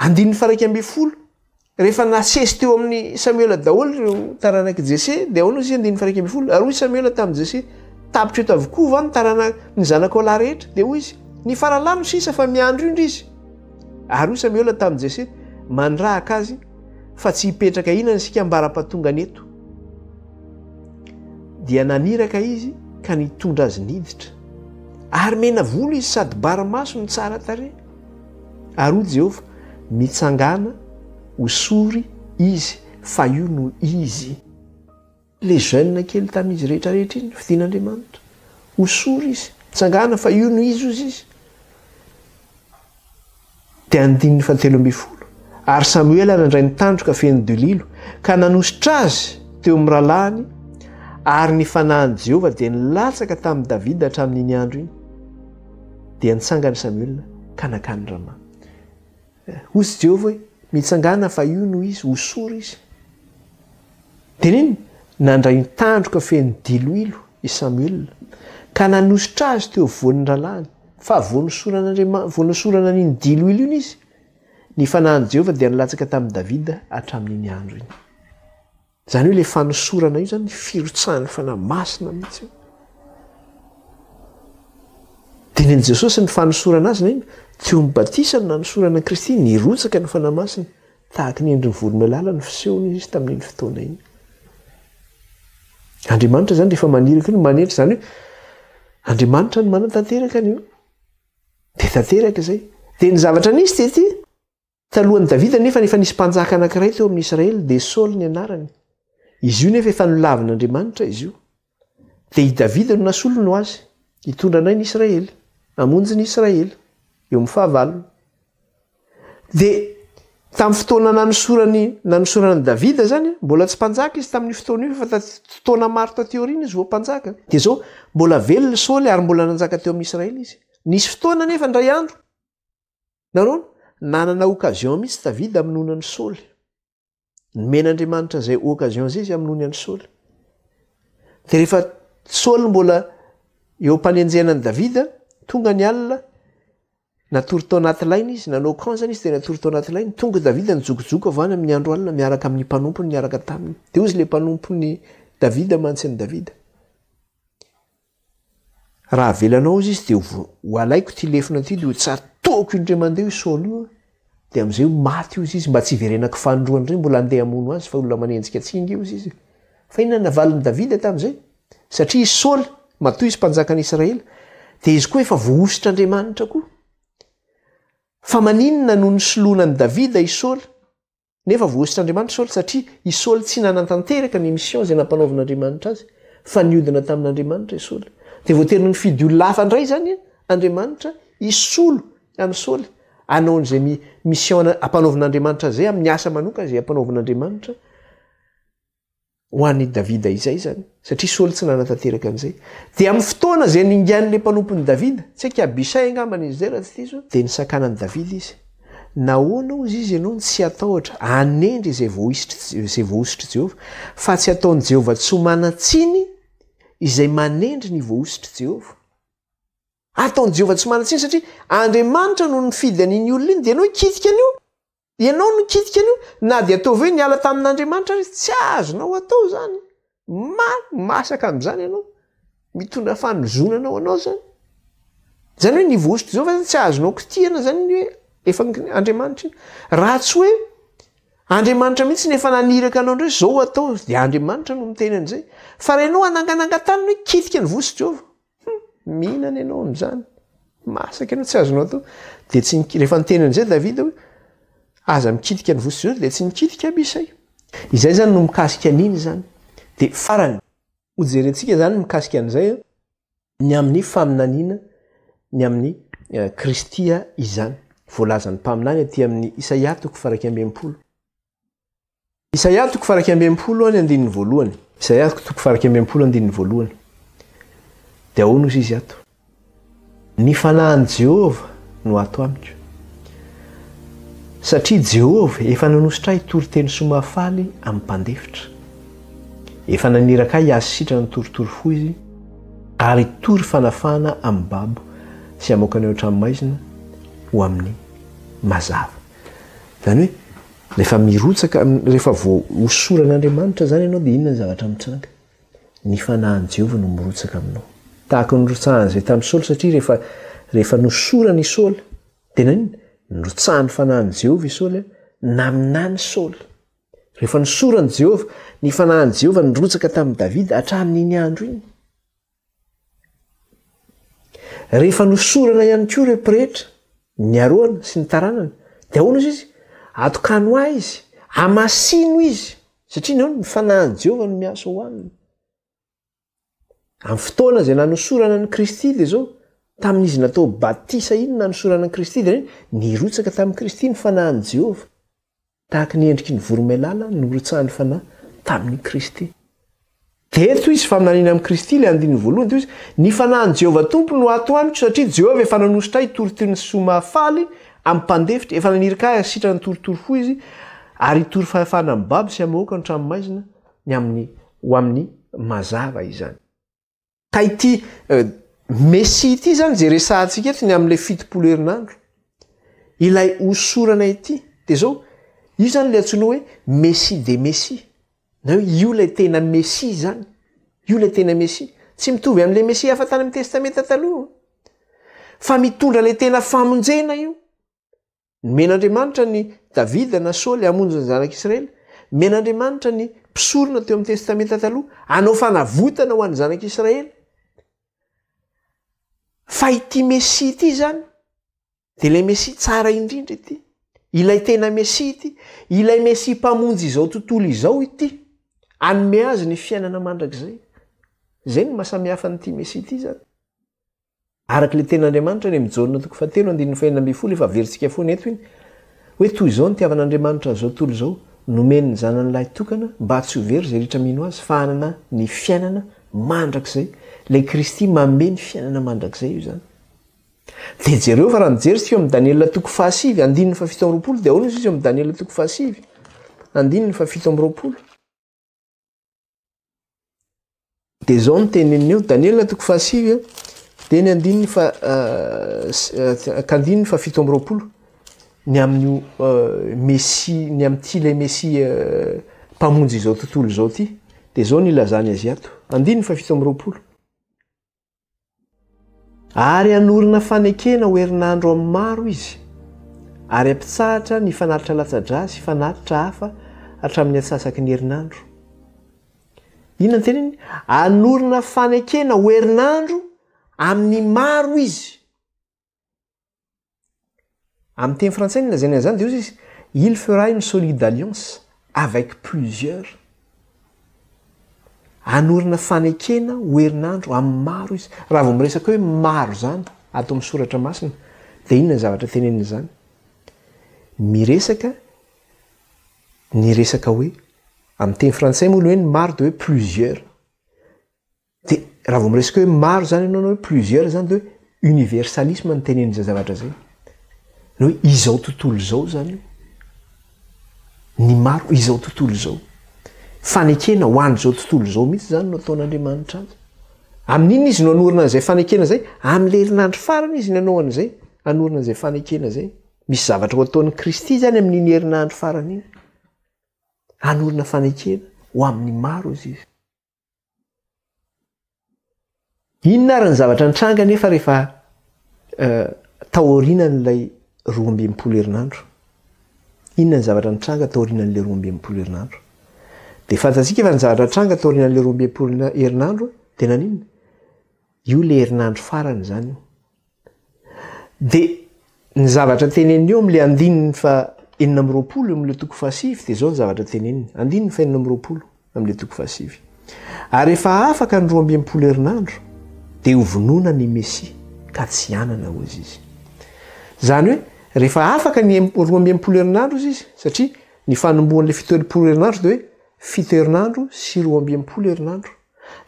Andininy faha-11, Rehefa nasesy teo amin'i Samoela daholo ireo taranak'i Jese, dia ahoana hoy izy andininy faha-11, Ary hoy Samoela tamin'i Jese, Tapitra eto avokoa va ny tarana ny zanakao lahy rehetra? Dia hoy izy, Ny faralahy no sisa fa miandry ondry izy. Ary hoy Samoela tamin'i Jese, Manirahaka azy, fa tsy hipetraka inona isika ambara-pahatongany eto. Dia naniraka izy ka nitondra azy niditra. Ary mena volo izy sady bara maso no tsara tarehy. Ary hoy Jehovah, Mitsangàna, hosory izy, fa io no izy. Ilay jeune kely tamin'izy rehetra rehetra iny, fidin'Andriamanitra. Hosory izy. Mitsangàna, fa io no izy, hozy izy. Dia andininy fahatelo ambin'ny folo. Ary Samoela nandray ny tandroka feno diloilo, ka nanosotra azy teo amin'ny rahalahiny, ary ny fanahin'i Jehovah dia nilatsaka tamin'i Davida hatramin'iny andro iny. Dia nitsangana Samoela ka nankany Rama. Hoy Jehovah hoe, Mitsangàna fa io no izy, hosory izy. Dia nino? Nandray ny tandroka feno diloilo i Samoela, ka nanosotra azy teo afovoan'ny rahalahiny. Fa vao nosorana an'iny diloilo iny izy, ny fanahin'i Jehovah dia nilatsaka tamin'i Davida hatramin'iny andro iny. Izany hoe ilay fanosorana io izany firotsahan'ny Fanahy Masina mihitsy io. Dia nen'i Jesosy ny fanosorana azy na inona? Teo amin'ny batisa no nanosorana an'i Kristy, nirotsaka ny Fanahy Masina, tahaka ny endrin'ny voromailala ny fisehony izy tamin'iny fotoana iny. Andriamanitra izany rehefa maniraka io no manetry, izany hoe Andriamanitra no manatanteraka an'io. Dia tanteraka izay. Dia ny zavatra nisy tety, Talohan'i Davida anefa efa nisy mpanjaka anankiray teo amin'ny Israely, dia Saoly ny anarany. Izy io nefa efa nolavin'Andriamanitra izy io. Dia i Davida no nasolony ho azy, hitondra anay ny Israely, hamonjy ny Israely eo amin'ny fahavalony. Dia tamin'ny fotoana nanosorany nanosorana an'i Davida izany, mbola tsy mpanjaka izy tamin'io fotoana io fa taona maro taty aoriana izy vao mpanjaka. Dia izao, mbola velona i Saoly ary mbola nanjaka teo amin'ny Israely izy. Nisy fotoana anefa indray andro, Nahoana? Nanana occasion mihitsy Davida hamonoana an'i Saoly. Nomen'Andriamanitra izay occasion izay izy hamonoany an'i Saoly. Dia rehefa Saoly mbola eo am-panenjehana an'i Davida, tonga ny alina, natory tao anaty lainy izy, nanao camp zany izy dia natory tao anaty lainy. Tonga Davida nijokojoko avy any amin'ny andro alina miaraka amin'ny mpanompony niaraka taminy. Dia hoy izy ilay mpanompon'i Davida mantsy an'i Davida. Raha avelanao hozy izy dia ho alaiko ity lefona ity dia ho tsatohako indray mandeha io Saoly io an! Dia amin'izay ho maty hozy izy mba tsy hiverenako fanindroany indray mbola handeha hamono azy fa olona manenjika antsika ange hozy izy e! Fa inona no navalin'i Davida tamin'izay? Satria i Saoly, matoa izy mpanjakan'i Israely, dia izy koa efa voahosotr'Andriamanitra koa. Fa maninona no nisoloana an'i Davida i Saoly? Nefa voahosotr'Andriamanitra Saoly satria i Saoly tsy nanatanteraka ny mission izay nampanaovin'Andriamanitra azy fa niodina tamin'Andriamanitra i Saoly. Dia voatery nifidy olona hafa indray izany Andriamanitra hisolo an'i Saoly hanao an'izay mission ampanaovin'Andriamanitra azy izay amin'ny asa manokana izay ampanaovin'Andriamanitra. ho an'i Davida izay izany, satria Saoly tsy nanatanteraka an'izay. Dia amin'ny fotoana izay ningan'ilay mpanompon'i Davida, tsy haiko i Abisay angambany izy izay raha tsy diso, dia nisakanan'i Davida izy. Nahoana hozy izy ianao no tsy hatahotra hanendry izay voahosotr'i izay voahosotr'i Jehovah, fa tsy ataon'i Jehovah tsy ho manan-tsiny izay manendry ny voahosotr'i Jehovah? Ataon'i Jehovah tsy manan-tsiny satria Andriamanitra no nifidy an'iny olona iny, dia ianao hikitika an'io? Ianao no nikitika an'io, na dia ataovy hoe niala tamin'Andriamanitra ary izy, tsy azonao atao izany. Ma, masaka amin'izany ianao. Mitondra fanozonana ho anao izany. Izany hoe ny voahosotr'i Jehovah izany tsy azonao kitihana izany ny hoe efa Andriamanitra iny. Raha tsy hoe Andriamanitra mihitsy no efa naniraka anao indray izao atao, dia Andriamanitra no miteny an'izay. Fa raha ianao hananganangan-tanana hoe kitika ny voahosotr'i Jehovah, Hum, mihinana ianao amin'izany. Masaka ianao, tsy azonao atao. Dia tsy nikitika, rehefa niteny an'izay Davida hoe, aza mikitika ny vosi Jehovah, dia tsy nikitika Abisay. Izay izany no mikasika an'iny izany. Dia farany, hojerentsika izany mikasika an'izay, ny amin'ny faminaniana ny amin'ny eh, Kristy izany. Voalazan'ny mpaminany aty amin'ny Isaia toko faha-61. Isaia toko faha-61 ny andininy voalohany. Isaia toko faha-61 andininy voalohany. Dia ahoana ozy izy ato? Ny fanahin'i Jehovah no ato amiko, satria Jehovah efa nanosotra ahy hitory teny soa mahafaly amin'ny mpandefitra. Efa naniraka ahy hihazo sitrana ny torotoro fo izy, ary hitory fanafahana amin'ny babo sy hamoaka ny ao an-tranomaizina ho amin'ny mazava. Izany hoe rehefa mirotsaka, rehefa voahosoran'Andriamanitra izany ianao dia inona ny zavatra mitranga? Ny fanahin'i Jehovah no mirotsaka aminao. Tahaka ny nirotsahan'izay tamin'i Saoly satria rehefa rehefa nosorana i Saoly dia naninona? Nirotsahan'ny fanahin'i Jehovah i Saoly, naminany Saoly. Rehefa nosoran'i Jehovah, ny fanahin'i Jehovah nirotsaka tamin'i Davida hatramin'iny andro iny. Rehefa nosorana ihany koa ireo pretra, ny Arona sy ny taranany, dia ahoana ozy izy? Atokano ahy izy, amasino izy, satria nahoana? Ny fanahin'i Jehovah no miasa ao aminy. Amin'ny fotoana izay nanosorana an'i Kristy dia izao, tamin'izy natao batisa iny nanosorana an'i Kristy dia nirotsaka tamin'i Kristy ny fanahin'i Jehovah. Tahaka ny endriky ny voromailala norotsahan'ny Fanahy tamin'i Kristy. Dia eto izy, faminaniana amin'i Kristy, ilay andininy voalohany, dia hoy izy, Ny Fanahin'i Jehovah Tompo no ato amiko, satria Jehovah efa nanosotra ahy hitory teny soa mahafaly amin'ny mpandefitra, efa naniraka ahy hasitrana ny torotoro fo Izy, ary hitory fahefana amin'ny babo sy hamoaka ny tranomaizina ny amin'ny ho amin'ny mazava izany. Ka ity Mesia ity izany izay resahantsika eto ny amin'ilay 70 herinandro, ilay hosorana ity, dia izao, io izany ilay antsoina hoe Messie des Messies, na hoe io ilay tena Mesia izany, io ilay tena Mesia. Tsy mitovy amin'ilay Mesia hafa tany amin'ny Testamenta Taloha, fa mitondra ilay tena famonjena io. Nomen'Andriamanitra an'i Davida na Saoly hamonjy ny zanak'Israely. Nomen'Andriamanitra ny mpisorona teo amin'ny Testamenta Taloha hanao fanavotana ho an'ny zanak'Israely. Fa ity Mesia ity izany dia ilay Mesia tsara indrindra ity. Ilay tena Mesia ity. Ilay Mesia mpamonjy izao tontolo izao ity. Hanome azy ny fiainana mandrakizay. Izay no mahasamihafa an'ity Mesia ity izany. Araka ilay tenin'Andriamanitra any amin'ny Jaona toko fahatelo andininy fahenina ambin'ny folo, efa averintsika foana eto iny, hoe toy izao no nitiavan'Andriamanitra an'izao tontolo izao, nomeny ny Zanany lahy tokana mba tsy ho very izay rehetra mino Azy fa hanana ny fiainana mandrakizay. Ilay Kristy manome ny fiainana mandrakizay io izany. Dia jereo fa raha mijery isika eo amin'ny Daniela toko fahasivy andininy fahafito amby 20 dia ahoana izy eo amin'ny Daniela toko fahasivy andininy fahafito amby 20. Dia izao no teneniny eo, Daniela toko fahasivy, dia ny andininy fa ka andininy fahafito amby 20, ny amin'io Mesia, ny amin'ity ilay Mesia mpamonjy izao tontolo izao ity, dia izao no ilazany azy ato, andininy fahafito amby 20. Ary hanorina fanekena ho herinandro amin'ny maro izy, ary hampitsahatra ny fanatitra latsa-drà sy fanatitra hafa hatramin'ny antsasaky ny herinandro. Inona ny teniny? Hanorina fanekena ho herinandro amin'ny maro izy. Amin'ny teny frantsay ny lazainy an'izany dia hoy izy, il fera une solide alliance avec plusieurs. Hanorina fanekena ho herinandro amin'ny maro izy. Raha vao miresaka hoe maro izany ato amin'ny soratra masina dia inona ny zavatra tenenin'izany? Miresaka ny resaka hoe, amin'ny teny frantsay moa ilay hoe ny maro dia hoe plusieurs. Dia raha vao miresaka hoe maro izany ianao na hoe plusieurs izany dia hoe universalisme no tenenin'izay zavatra izay. Ny hoe izao tontolo izao izany io. Ny maro, izao tontolo izao. Fanekena ho an'izao tontolo izao mihitsy izany no ataon'Andriamanitra azy. Amin'inona izy no hanorina an'izay fanekena izay? Amin'ilay herinandro farany izy no hanao an'izay, hanorina an'izay fanekena izay. Misy zavatra ho ataon'i Kristy izany amin'iny herinandro farany iny. Hanorina fanekena ho amin'ny maro izy. Inona ary ny zavatra nitranga anefa rehefa taorianan'ilay 62 herinandro? Inona ny zavatra nitranga taorianan'ilay 62 herinandro? Dia fantatsika fa ny zavatra nitranga taorianan'ilay 62 herinandro dia naninona? Io ilay herinandro farany izany io. Dia ny zavatra teneniny eo amin'ilay andininy faha 26 eo amin'ilay toko fahasivy dia izao ny zavatra teneniny. Andininy faha 26 amin'ilay toko fahasivy. Ary rehefa afaka ny 62 herinandro dia hovonoina ny Mesia ka tsy hanana hozy izy. Izany hoe rehefa afaka ny 62 herinandro hozy izy satria ny fanombohan'ilay 70 herinandro dia hoe fito herinandro sy 62 herinandro.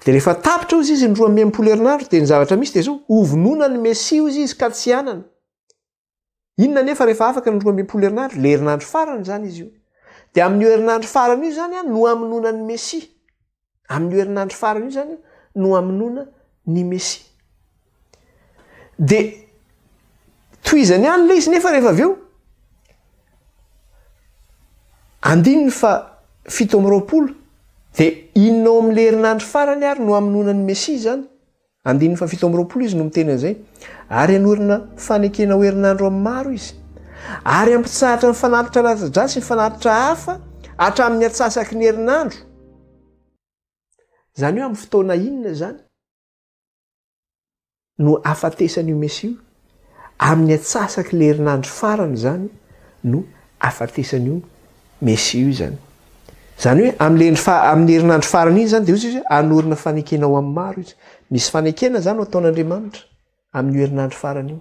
Dia rehefa tapitra hozy izy ny 62 herinandro dia ny zavatra misy dia izao, hovonoina ny Mesia hozy izy ka tsy hanana. Inona anefa rehefa afaka ny 62 herinandro? Ilay herinandro farany izany izy io. Dia amin'io herinandro farany io izany no hamonoana ny Mesia. Amin'io herinandro farany io izany no hamonoana ny Mesia. Dia tohizany ihany ilay izy nefa rehefa avy eo. Andininy faha 27, dia inona ao amin'ilay herinandro farany ary no hamonoana ny Mesia izany? Andininy faha 27 izy no miteny an'izay. Ary hanorina fanekena ho herinandro amin'ny maro izy. Ary hampitsahatra ny fanatitra latsa-drà sy ny fanatitra hafa hatramin'ny atsasaky ny herinandro. Izany hoe amin'ny fotoana inona izany? no ahafatesan'io Mesia io, amin'ny atsasak'ilay herinandro farany izany no ahafatesan'io Mesia io izany. Izany hoe amin'ilay endry fa- amin'ny herinandro farany iny izany dia hoy Jesosy hoe hanorina fanekena ho amin'ny maro izy. Misy fanekena izany ho ataon'Andriamanitra amin'io herinandro farany io,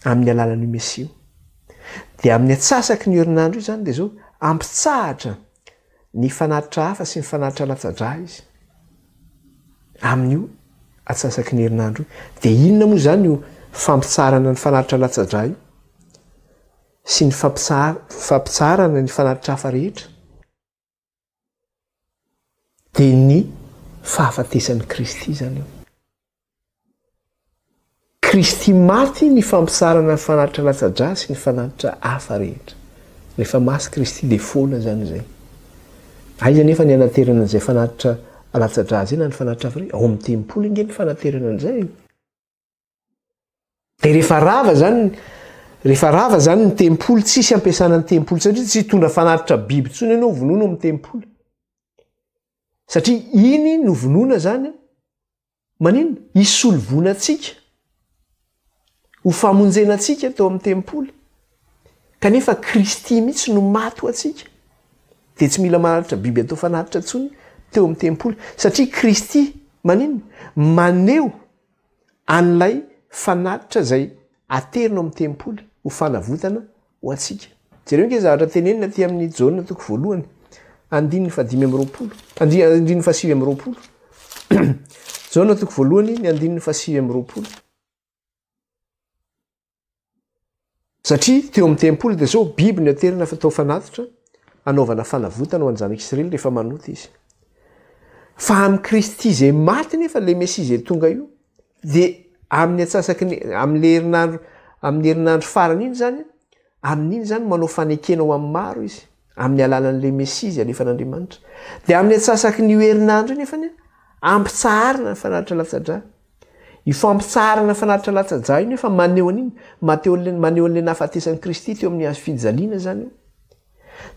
amin'ny alalan'io Mesia io. Dia amin'ny atsasaky ny herinandro io izany dia izao, hampitsahatra ny fanatitra hafa sy ny fanatitra latsa-drà izy amin'io atsasaky ny herinandro io. Dia inona moa izany io fampitsaharana ny fanatitra latsa-drà io sy ny fampitsaharana ny fanatitra hafa rehetra? Dia ny fahafatesan'i Kristy izany io. Kristy maty ny fampisarana ny fanatitra latsa-drà sy ny fanatitra hafa rehetra. Rehefa masy Kristy dia foana izany izay. Aiza anefa ny hanaterana an'izay fanatitra latsa-drà izay na ny fanatitra hafa rehetra? Ao amin'ny tempoly ange ny fanaterana an'izay e. Dia rehefa rava izany, rehefa rava izany ny tempoly, tsisy ampiasana ny tempoly satria tsy hitondra fanatitra biby intsony ianao vonoina ao amin'ny tempoly. Satria iny no vonoina izany Maninona? Hisolo voina antsika, ho famonjena antsika teo amin'ny tempoly. Kanefa Kristy mihitsy no maty ho antsika. Dia tsy mila manatitra biby atao fanatitra intsony teo amin'ny tempoly. Satria Kristy, maninona? Maneho an'ilay fanatitra izay aterina ao amin'ny tempoly ho fanavotana ho antsika. Jereo ange zavatra tenenina aty amin'ny Jaona toko voalohany, andininy fahadimy amby roapolo, andininy fahasivy amby roapolo. Jaona toko voalohany, ny andininy fahasivy amby roapolo. Satria teo amin'ny tempoly dia zao biby ny aterina fatao fanatitra anaovana fanavotana ho an'ny zanak'Israely rehefa manota izy. Fa amin'i Kristy izay maty nefa ilay Mesia izay tonga io Dia amin'ny atsasaky ny, amin'ilay herinandro, amin'ny herinandro farany iny izany, amin'iny izany manao fanekena ho amin'ny maro izy, amin'ny alalan'ilay Mesia izay alefan'Andriamanitra. Dia amin'ny atsasaky ny io herinandro io nefany, ampitsaharina ny fanatitra latsa-drà. Io fampitsaharana ny fanatitra latsa-drà io nefa maneho an'iny, mateo an'ilay, maneho an'ilay nahafatesan'i Kristy teo amin'ny hazo fijaliana izany io.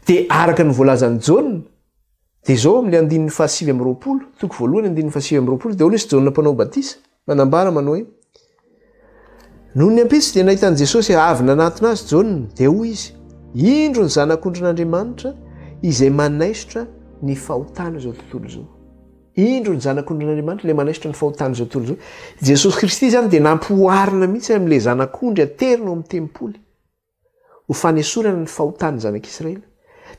Dia araka ny voalazan'i Jaona, Dia izao amin'ilay andininy fahasivy 29, toko voalohany andininy fahasivy 29, dia hoy izy Jaona mpanao batisa, manambara manao hoe, Nony ny ampitso dia nahita an'i Jesosy avy nanatona azy Jaona, dia hoy izy, Indro ny Zanak'ondrin'Andriamanitra izay manaisotra ny fahotan'izao tontolo izao. Indro ny Zanak'ondrin'Andriamanitra ilay manaisotra ny fahotan'izao tontolo izao. Jesosy Kristy izany dia nampihoarina mihitsy amin'ilay Zanak'ondry aterina ao amin'ny tempoly. ho fanesorana ny fahotan'ny zanak'Israely.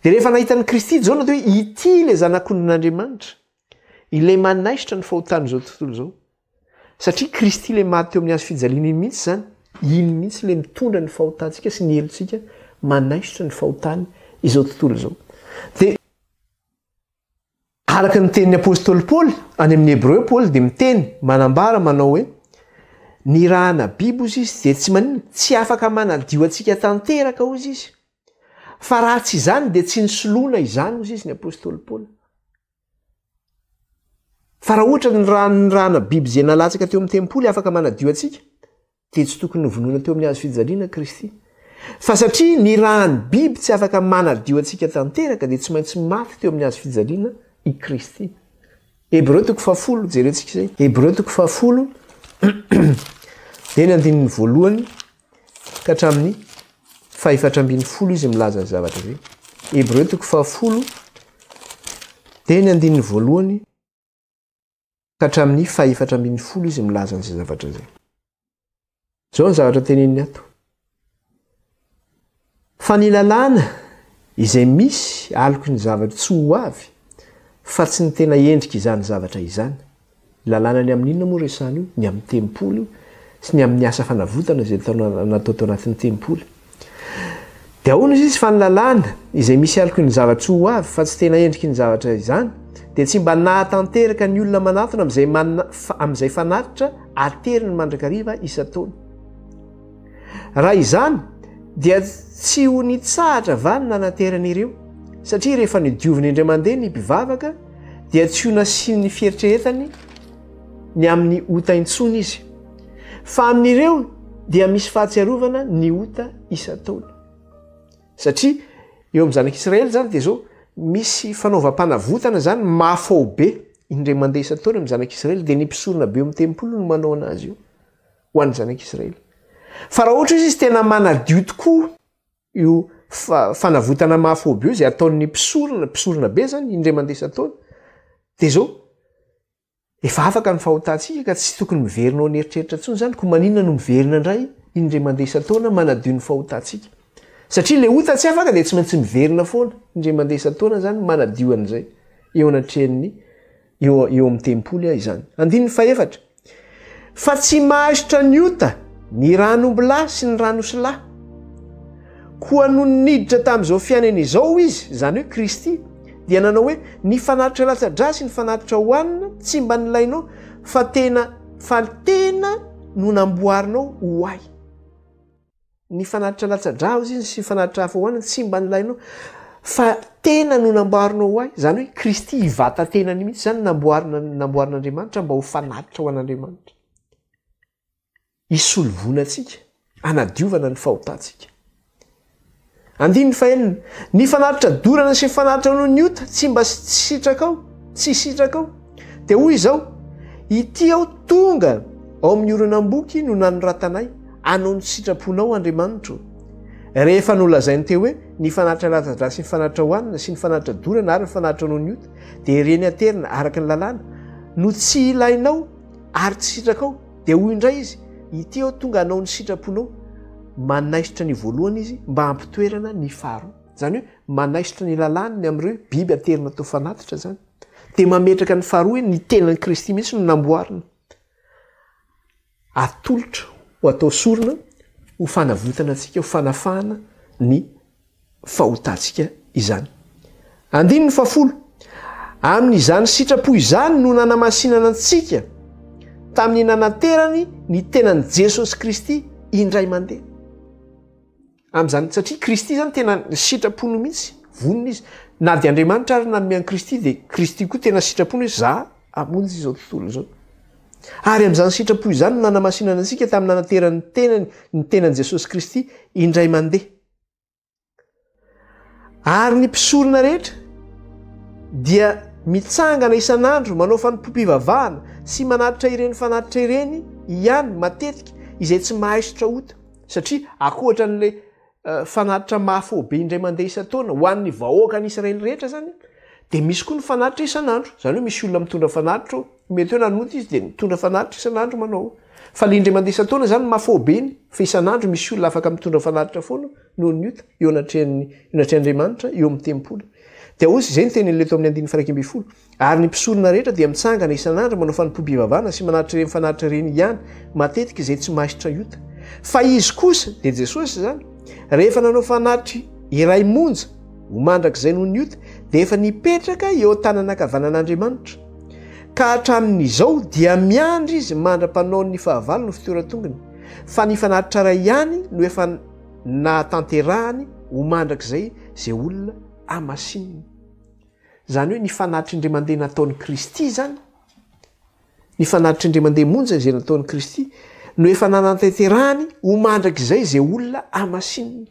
Dia rehefa nahita an'i Kristy Jaona dia hoe ity ilay zanak'ondrin'Andriamanitra, ilay manaisotra ny fahotan'izao tontolo izao. Satria Kristy ilay maty teo amin'ny hazo fijaliana iny mihitsy izany, iny mihitsy ilay mitondra ny fahotantsika sy ny helotsika, manaisotra ny fahotany izao tontolo izao. Dia Araka ny tenin'ny apostoly Paoly, any amin'ny Hebreo Paoly dia miteny, manambara manao hoe, Ny rahana biby hozy izy dia tsy maninona, tsy afaka manadio antsika tanteraka hozy izy. Fa raha tsy izany dia tsy nisoloana izany hozy izy ny apostoly Paoly. Fa raha ohatra ny rà- ny ràna biby izay nalatsaka teo amin'ny tempoly afaka manadio antsika, dia tsy tokony novonoina teo amin'ny hazo fijaliana Kristy. Fa satria ny ràn'ny biby tsy afaka manadio antsika tanteraka dia tsy maintsy maty teo amin'ny hazo fijaliana i Kristy. Hebreo toko fahafolo, jerentsika izay. Hebreo toko fahafolo, dia ny andininy voalohany ka hatramin'ny fahefatra ambin'ny folo izy milaza ny zavatra izay. Hebreo toko fahafolo, dia ny andininy voalohany ka hatramin'ny fahefatra 14 izy milaza an'izay zavatra izay. Izao ny zavatra teneniny ato. Fa ny lalàna izay misy aloky ny zavatra tsy ho avy, fa tsy ny tena endrika izany zavatra izany. Lalàna ny amin'inona moa resahana io? Ny amin'ny tempoly io, sy ny amin'ny asa fanavotana izay natao tao anatin'ny tempoly. Dia ahoana izy izy fa ny lalàna, izay misy aloky ny zava-tsoa ho avy, fa tsy tena endriky ny zavatra izany, dia tsy mba nahatanteraka ny olona manatona amin'izay amin'izay fanatitra ateriny mandrakariva isan-taona. Raha izany, Dia tsy ho nitsahatra va ny nanaterany ireo? Satria rehefa nodioviny indray mandeha ny mpivavaka, dia tsy ho nasiany fieritreretany ny amin'ny ota intsony izy. Fa amin'ireo dia misy fahatsiarovana ny ota isan-taona. Satria eo amin'ny zanak'Israely izany dia izao, misy fanaovam-panavotana izany mahafaobe indray mandeha isan-taona amin'ny zanak'Israely, dia ny mpisorona be eo amin'ny tempoly no manao anazy io. ho an'ny zanak'Israely. Fa raha ohatra izy tena manadio tokoa io fanavotana mahafobe io izay ataon'ny mpisorona, mpisorona be zany, indray mandeha isan-taona, dia izao, efa afaka ny fahotantsika ka tsy tokony miverina ao an'eritreritra intsony izany, koa maninona no miverina indray indray mandeha isan-taona manadio ny fahotantsika? Satria ilay ota tsy afaka dia tsy maintsy miverina foana indray mandeha isan-taona izany manadio an'izay eo anatrehan'ny Eo eo amin'ny tempoly aho izany. Andininy fahefatra. Fa tsy mahaisitra ny ota ny ran'ombilahy sy ny ran'osilahy. Koa nony niditra tamin'izao fiainana izao izy, izany hoe Kristy, dia nanao hoe, ny fanatitra latsa-drà sy ny fanatitra hohanina tsy mba nilainao, fa tena fa tena no namboarinao ho ahy. Ny fanatitra latsa-drà hozy izy sy ny fanatitra hafa hohanina tsy mba nilainao fa tena no namboarinao ho ahy. Izany hoe Kristy hivata tenany mihitsy izany namboarina namboarin'Andriamanitra mba ho fanatitra ho an'Andriamanitra. Hisolovoana antsika, hanadiovana ny fahotantsika. Andininy fahenina, ny fanatitra dorana sy ny fanatitra noho ny ota tsy mba sitrakao, tsy sitrakao. Dia hoy izao, ity aho tonga ao amin'ny horonam-boky no nanoratanay, hanao ny sitraponao, Andriamanitro. Rehefa nolazainy teo hoe, ny fanatitra latsa-drà sy ny fanatitra hohanina sy ny fanatitra dorana ary ny fanatitra noho ny ota, dia ireny aterina araka ny lalàna, no tsy ilainao ary tsy sitrakao. Dia hoy indray izy, ity aho tonga hanao ny sitraponao. Manaisotra ny voalohany izy mba hampitoerana ny faharoa. Izany hoe manaisotra ny lalàny ny amin'ireo biby aterina atao fanatitra izany. Dia mametraka ny faharoa hoe ny tenan'i Kristy mihitsy no namboarina. Atolotra ho atao sorona ho fanavotana antsika, ho fanafahana ny fahotantsika izany. Andininy fahafolo, Amin'izany sitrapo izany no nanamasinana antsika tamin'ny nanaterany ny tenan'i Jesosy Kristy indray mandeha. Amin'izany, satria Kristy izany tena sitrapony mihitsy, vonona izy. Na dia Andriamanitra ary nanome an'i Kristy dia Kristy koa tena sitrapony hoe za hamonjy izao tontolo izao. Ary amin'izany sitrapo izany no nanamasinana antsika tamin'ny nanaterany ny tenany, ny tenan'i Jesosy Kristy indray mandeha. Ary ny mpisorona rehetra dia mitsangana isan'andro manao fanompoam-pivavahana sy manatitra ireny fanatitra ireny ihany matetika izay tsy mahaisotra ota, satria ankoatra an'ilay eh, fanatitra mahafaobe indray mandeha isan-taona ho an'ny vahoakan'Israely rehetra izany dia misy koa ny fanatitra isan'andro, izany hoe misy olona mitondra fanatitra eo, mety hoe nanota izy dia mitondra fanatitra isan'andro manao Fa le indray mandeha isan-taona izany mafaobe iny, fa isan'andro misy olona afaka mitondra fanatitra foana noho ny ota eo anatrehan'ny eo anatrehan'Andriamanitra eo amin'ny tempoly. Dia hoy izay ny tenin'ilay teo amin'ny andininy faha 11, Ary ny mpisorona rehetra dia mitsangana isan'andro manao fanompoam-pivavahana sy manatitra ireny fanatitra ireny ihany matetika izay tsy mahisitra ota. Fa izy kosa, dia Jesosy izany, rehefa nanao fanatitra iray monja ho mandrakizay noho ny ota, dia efa nipetraka eo an-tanana ankavanan'Andriamanitra. Ka hatramin'izao dia miandry izy mandra-panaon'ny fahavalo ny fitoeran-tongony, fa ny fanatitra iray ihany no efa nahatanterahany ho mandrakizay izay olona hamasininy. Izany hoe ny fanatitra indray mandeha nataon'i Kristy izany, ny fanatitra indray mandeha monja izay nataon'i Kristy no efa nanatanterahany ho mandrakizay izay olona hamasininy.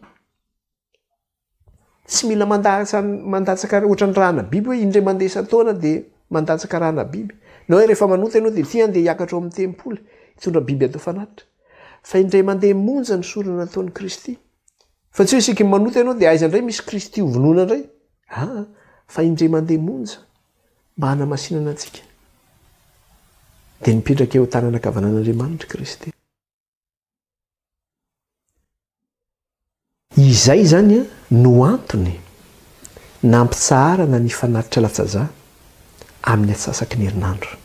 Tsy mila mandatsaka ohatran'ny rana biby hoe indray mandeha isan-taona dia mandatsaka rana biby. Na hoe rehefa manota ianao dia ity andeha hiakatra ao amin'ny tempoly hitondra biby atao fanatitra. Fa indray mandeha monja ny sorona nataon'i Kristy. Fa tsy hoe isaky ny manota ianao dia aiza indray misy Kristy ho vonoina indray. Aa, fa indray mandeha monja mba hanamasinana antsika. Dia nipetraka eo an-tanana ankavanan'Andriamanitra Kristy. Izay izany no antony nampitsaharana ny fanatitra latsa-dra amin'ny atsasaky ny herinandro.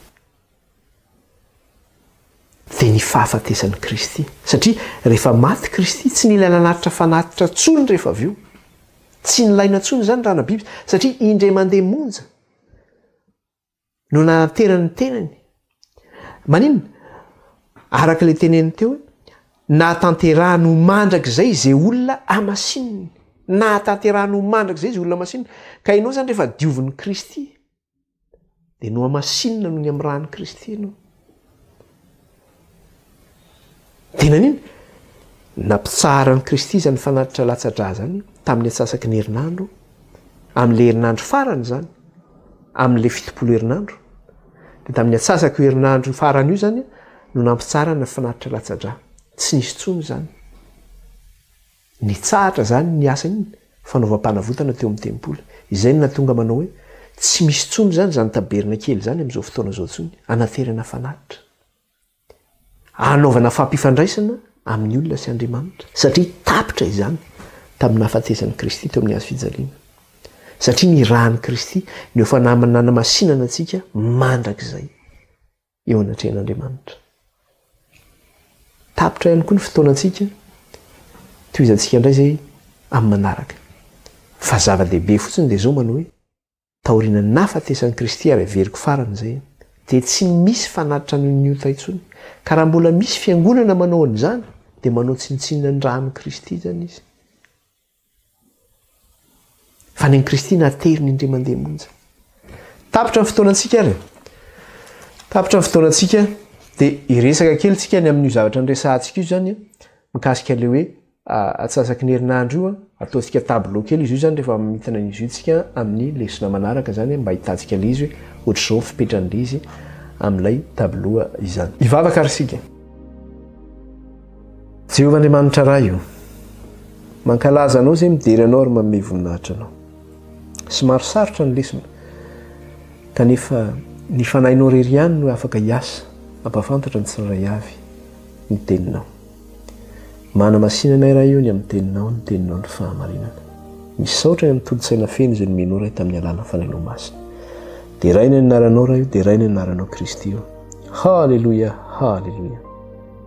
Dia ny fahafatesan'i Kristy. Satria rehefa maty Kristy, tsy nila nanatitra fanatitra intsony rehefa avy eo. Tsy nilaina intsony izany rana biby, satria indray mandeha monja no nanaterany ny tenany. Maninona? Araka ilay teneniny teo hoe, Nahatanterahany ho mandrakizay izay olona hamasininy. Nahatanterahany ho mandrakizay izay olona hamasininy. Ka ianao izany rehefa diovin'i Kristy, dia nohamasinina noho ny amin'ny ran'i Kristy ianao. Dia nanino? Nampitsaharan'i Kristy izany fanatitra latsa-drà izany tamin'ny antsasaky ny herinandro, amin'ilay herinandro farany izany, amin'ilay 70 herinandro. Dia tamin'ny antsasak'io herinandro farany io izany no nampitsarana ny fanatitra latsa-drà. Tsy nisy intsony izany. Nitsahatra izany ny asa iny fanaovam-panavotana teo amin'ny tempoly. Izay no nahatonga manao hoe tsy misy intsony izany izany tabernakely izany amin'izao fotoana izao intsony, anaterana fanatitra. Hanaovana fampifandraisana amin'ny olona sy Andriamanitra, satria tapitra izany tamin'ny nahafatesan'i Kristy teo amin'ny hazo fijaliana. Satria ny ran'i Kristy no efa nanamasinana antsika mandrakizay eo anatrehan'Andriamanitra. Tapitra ihany koa ny fotoanantsika, tohizantsika indray izay amin'ny manaraka. Fa zava-dehibe fotsiny dia izao manao hoe, Taorian'ny nahafatesan'i Kristy ary averiko farany izay, dia tsy misy fanatitra noho ny ota intsony. Ka raha mbola misy fiangonana manao an'izany, dia manao tsinontsinona ny ran'i Kristy izany izy. Fa ny an'i Kristy nateriny indray mandeha monja. Tapitra ny fotoanantsika ary. Tapitra ny fotoanantsika, dia hiresaka kely tsika ny amin'io zavatra niresahantsika io izany, mikasika ilay hoe Atsasaky ny herinandro io, ataontsika tableau kely izy io zany rehefa mamitana an'izy io tsika amin'ny lesona manaraka zany mba ahitantsika ilay izy hoe ohatr'izao ny fipetran'ilay izy amin'ilay tableau izany. Hivavaka ary isika. Jehovah Andriamanitra Ray o, mankalaza Anao izay midera Anao ary manome voninahitra Anao. Somary sarotra ny lesona, kanefa ny Fanahinao irery ihany no afaka hiasa hampahafantatra ny tsirairay avy ny Teninao. Manamasina anay Ray o ny amin'ny Teninao, ny Teninao no fahamarinana. Misaotra ny amin'ny tolo-tsaina feno izay nomenao Ray tamin'ny alalan'ny Fanahinao Masina. Deraina ny anaranao Ray o, deraina ny anaranao Kristy o. Haleloia, haleloia.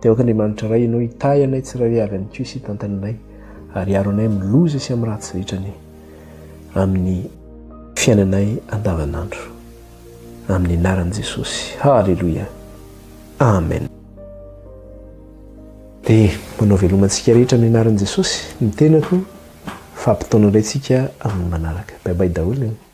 Dia aoka Andriamanitra Ray ianao hitahy anay tsirairay avy any koa sy hitantana anay ary hiaro anay amin'ny loza sy amin'ny ratsy rehetra anie amin'ny fiainanay andavanandro. Amin'ny anaran'i Jesosy. Haleloia. Amen. Dia manao veloma antsika rehetra amin'ny anaran'i Jesosy ny tenako, fampitaona indray tsika amin'ny manaraka. Bye bye daholo e.